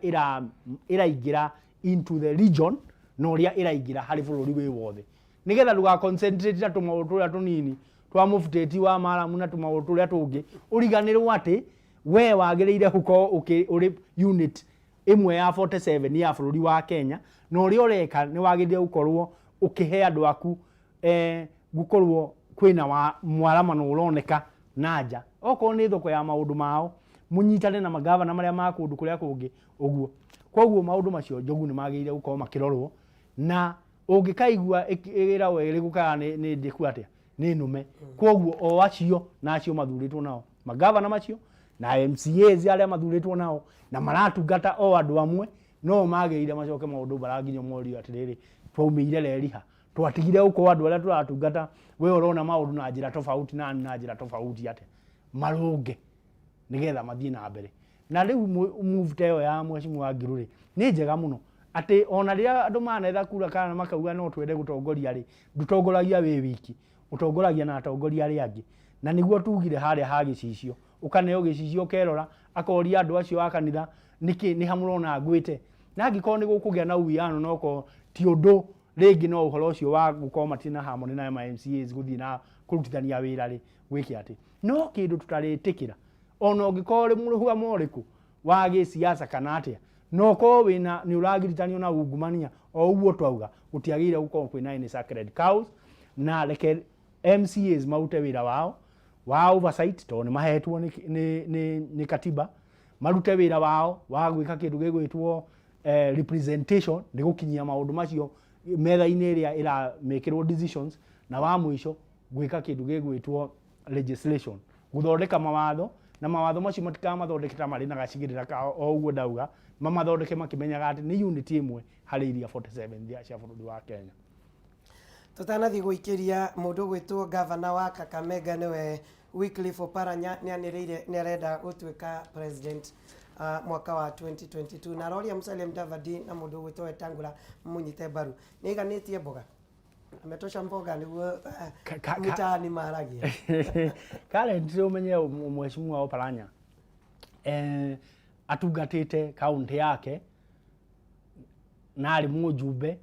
ĩraingĩra into the region na ũrĩa ĩraingĩra harĩ bũrũri wĩ wothe, nĩgetha ndũga concentrate na tũmaũndũ tũrĩa tũnini twa mũbutĩti wa maramu na tũmaũndũ tũrĩa tũngĩ, ũriganĩrwo atĩ we wagĩrĩire gũkorwo ũrĩ unit ĩmwe ya 47 ya bũrũri wa Kenya, na ũrĩa ũreka nĩ wagĩrĩire gũkorwo ũkĩhe andũ aku gũkorwo kwĩna wa mwaramano ũroneka na nja. Okorwo nĩ thoko ya maũndũ mao, mũnyitane na magavana marĩa ma kũndũ kũrĩa kũngĩ ũguo. Koguo maũndũ macio Njogu nĩ magĩrĩire gũkorwo makĩrorwo, na ũngĩkaigua ĩragwo ĩrĩkũ kana nĩ njĩku atĩa, nĩ nũme. Koguo o acio na acio mathurĩtwo nao, magavana macio na MCAs arĩa mathurĩtwo nao na maratungata o andũ amwe, no magĩrĩire macoke maũndũ bara nginya morio atĩrĩrĩ, twaumĩire reri ha? Twatigire gũkorwo andũ arĩa tũratungata, we ũrona maũndũ na njĩra tofauti na na njĩra tofauti atĩa? Marũnge nĩgetha mathiĩ na mbere. Na rĩu move ta ĩyo ya Mheshimiwa Ngiru rĩ, nĩ njega mũno atĩ ona rĩrĩa andũ manetha kura kana makauga no twende gũtongoria rĩ, ndũtongoragia wĩ wiki, ũtongoragia na atongoria arĩa angĩ. Na nĩguo tugire harĩa ha gĩcicio, ũkaneo gĩcicio ũkerora, akoria andũ acio a kanitha nĩkĩ nĩ ha mũrona ngwĩte. Na angĩkorwo nĩ gũkũgĩa na uwiano na okorwo ti ũndũ rĩngĩ no ũhoro ũcio wa gũkorwo matirĩ na harmony na ma MCAs gũthiĩ na kũrutithania wĩra rĩ, gwĩke atĩ. No kĩndũ tũtarĩtĩkĩra, ona ũngĩkorwo ũrĩ mũrũgamo ũrĩkũ wa gĩsiasa kana atĩa, na ũkorwo wĩna nĩ ũragiritanio na ungumania, o ũguo twauga, gũtiagĩrĩire gũkorwo kwĩna any sacred cows, na reke MCAs marute wĩra wao wa oversight, tondũ nĩ mahetwo nĩ katiba, marute wĩra wao wa gwĩka kĩndũ gĩgwĩtwo representation, nĩ gũkinyia maũndũ macio metha-inĩ ĩrĩa ĩramĩkĩrwo decisions, na wa mũico gwĩka kĩndũ gĩgwĩtwo legislation, gũthondeka mawatho, na mawatho macio matikamathondeke ta marĩ na gacigĩrĩra kao, o ũguo ndauga, mamathondeke makĩmenyaga atĩ nĩ unit ĩmwe harĩ iria 47 cia bũrũri wa Kenya. Tũtanathiĩ gũikĩria mũndũ ũgwĩtwo gavana wa Kakamega nĩwe Wycliffe Oparanya nĩ anĩrĩire nĩ arenda gũtuĩka president mwaka wa 2022, na aroria Musalia Mudavadi na mũndũ ũgwĩtwo Wetangula mũnyite mbaru. Nĩ aiganĩtie mboga? Ametosha mboga nĩguo mitaani maragia. Currently ũmenye Mheshimiwa Oparanya atungatĩte kaunti yake na arĩ mũjumbe,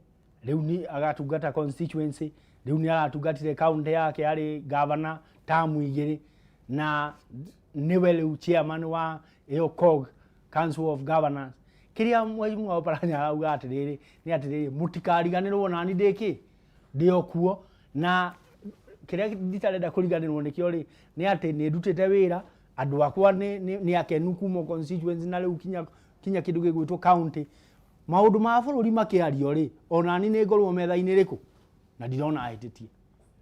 rĩu nĩ agatungata constituency, rĩu nĩ aratungatire kaunti yake arĩ gavana tamu igĩrĩ, na nĩwe rĩu chairman wa ĩyo COG, Council of Governors. Kĩrĩa Mheshimiwa Oparanya arauga atĩrĩrĩ nĩ atĩrĩrĩ, mũtikariganĩrwo nani ndĩ kĩ ndĩ o kuo, na kĩrĩa nditarenda kũriganĩrwo nĩkĩo rĩ nĩ atĩ nĩ ndutĩte wĩra, andũ akwa nĩ akenu kuma constituency na rĩu kinya kĩndũ gĩgwĩtwo county. Maũndũ ma bũrũri makĩario rĩ, onani nĩ ngorwo metha-inĩ rĩkũ, na ndirona ahĩtĩtie,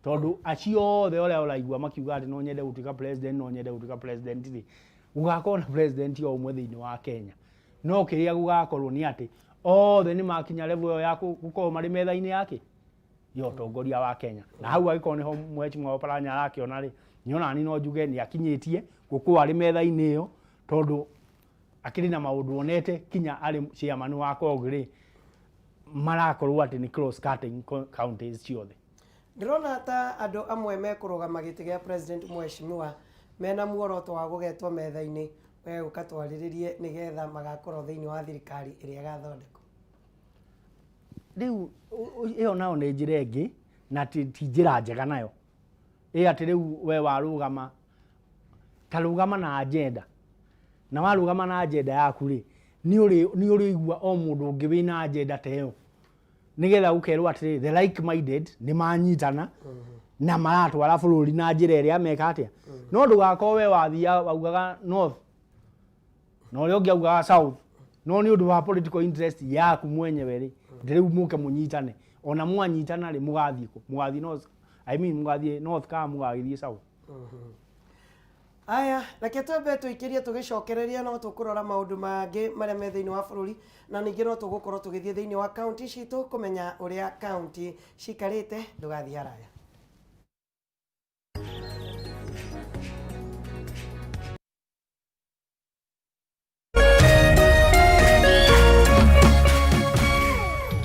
tondũ acio othe ũrĩa ũraigua makiuga atĩ no nyende gũtuĩka president, no nyende gũtuĩka president rĩ, gũgakorwo na president o ũmwe thĩinĩ wa Kenya. No kĩrĩa gũgakorwo nĩ atĩ othe nĩ makinya level ĩyo ya gũkorwo marĩ metha-inĩ yake ya ũtongoria wa Kenya. Na hau angĩkorwo nĩho Mheshimiwa Oparanya arakĩona rĩ, niĩ onani no njuge nĩ akinyĩtie gũkorwo arĩ metha-inĩ ĩyo, tondũ akĩrĩ na maũndũ onete kinya arĩ chairman wa COG rĩ, marakorwo atĩ nĩ cross cutting counties ciothe. Ndĩrona ta andũ amwe mekũrũgama gĩtĩ gĩa president mheshimiwa mena muoroto wa gũgetwo metha-inĩ. We ũka twarĩrĩrie nĩgetha magakorwo thĩinĩ wa thirikari ĩrĩa ĩgathondekwo. Rĩu ĩyo nayo nĩ njĩra ĩngĩ na ti njĩra njega nayo. Ĩ atĩ rĩu we warũgama, ta rũgama na agenda. Na warũgama na agenda yaku rĩ, nĩ ũrĩigua o mũndũ ũngĩ wĩna agenda ta ĩyo. Nĩgetha gũkerwo atĩrĩrĩ, the like minded nĩ manyitana na maratwara bũrũri na njĩra ĩrĩa meka atĩa. No ndũgakorwo we wathiaga waugaga north na ũrĩa ũngĩ augaga south, no nĩ ũndũ wa political interest yaku mwenyewe rĩ, rĩu mũke mũnyitane. Ona mwanyitana rĩ, mũgathiĩ kũ? Mũgathiĩ north, I mean mũgathiĩ north kana mũgagĩthiĩ south? Aya, reke twambe tũikĩrie tũgĩcokereria no tũkũrora maũndũ mangĩ marĩa me thĩinĩ wa bũrũri na ningĩ no tũgũkorwo tũgĩthiĩ thĩinĩ wa kaunti citũ kũmenya ũrĩa kaunti cikarĩte. Ndũgathiĩ haraya.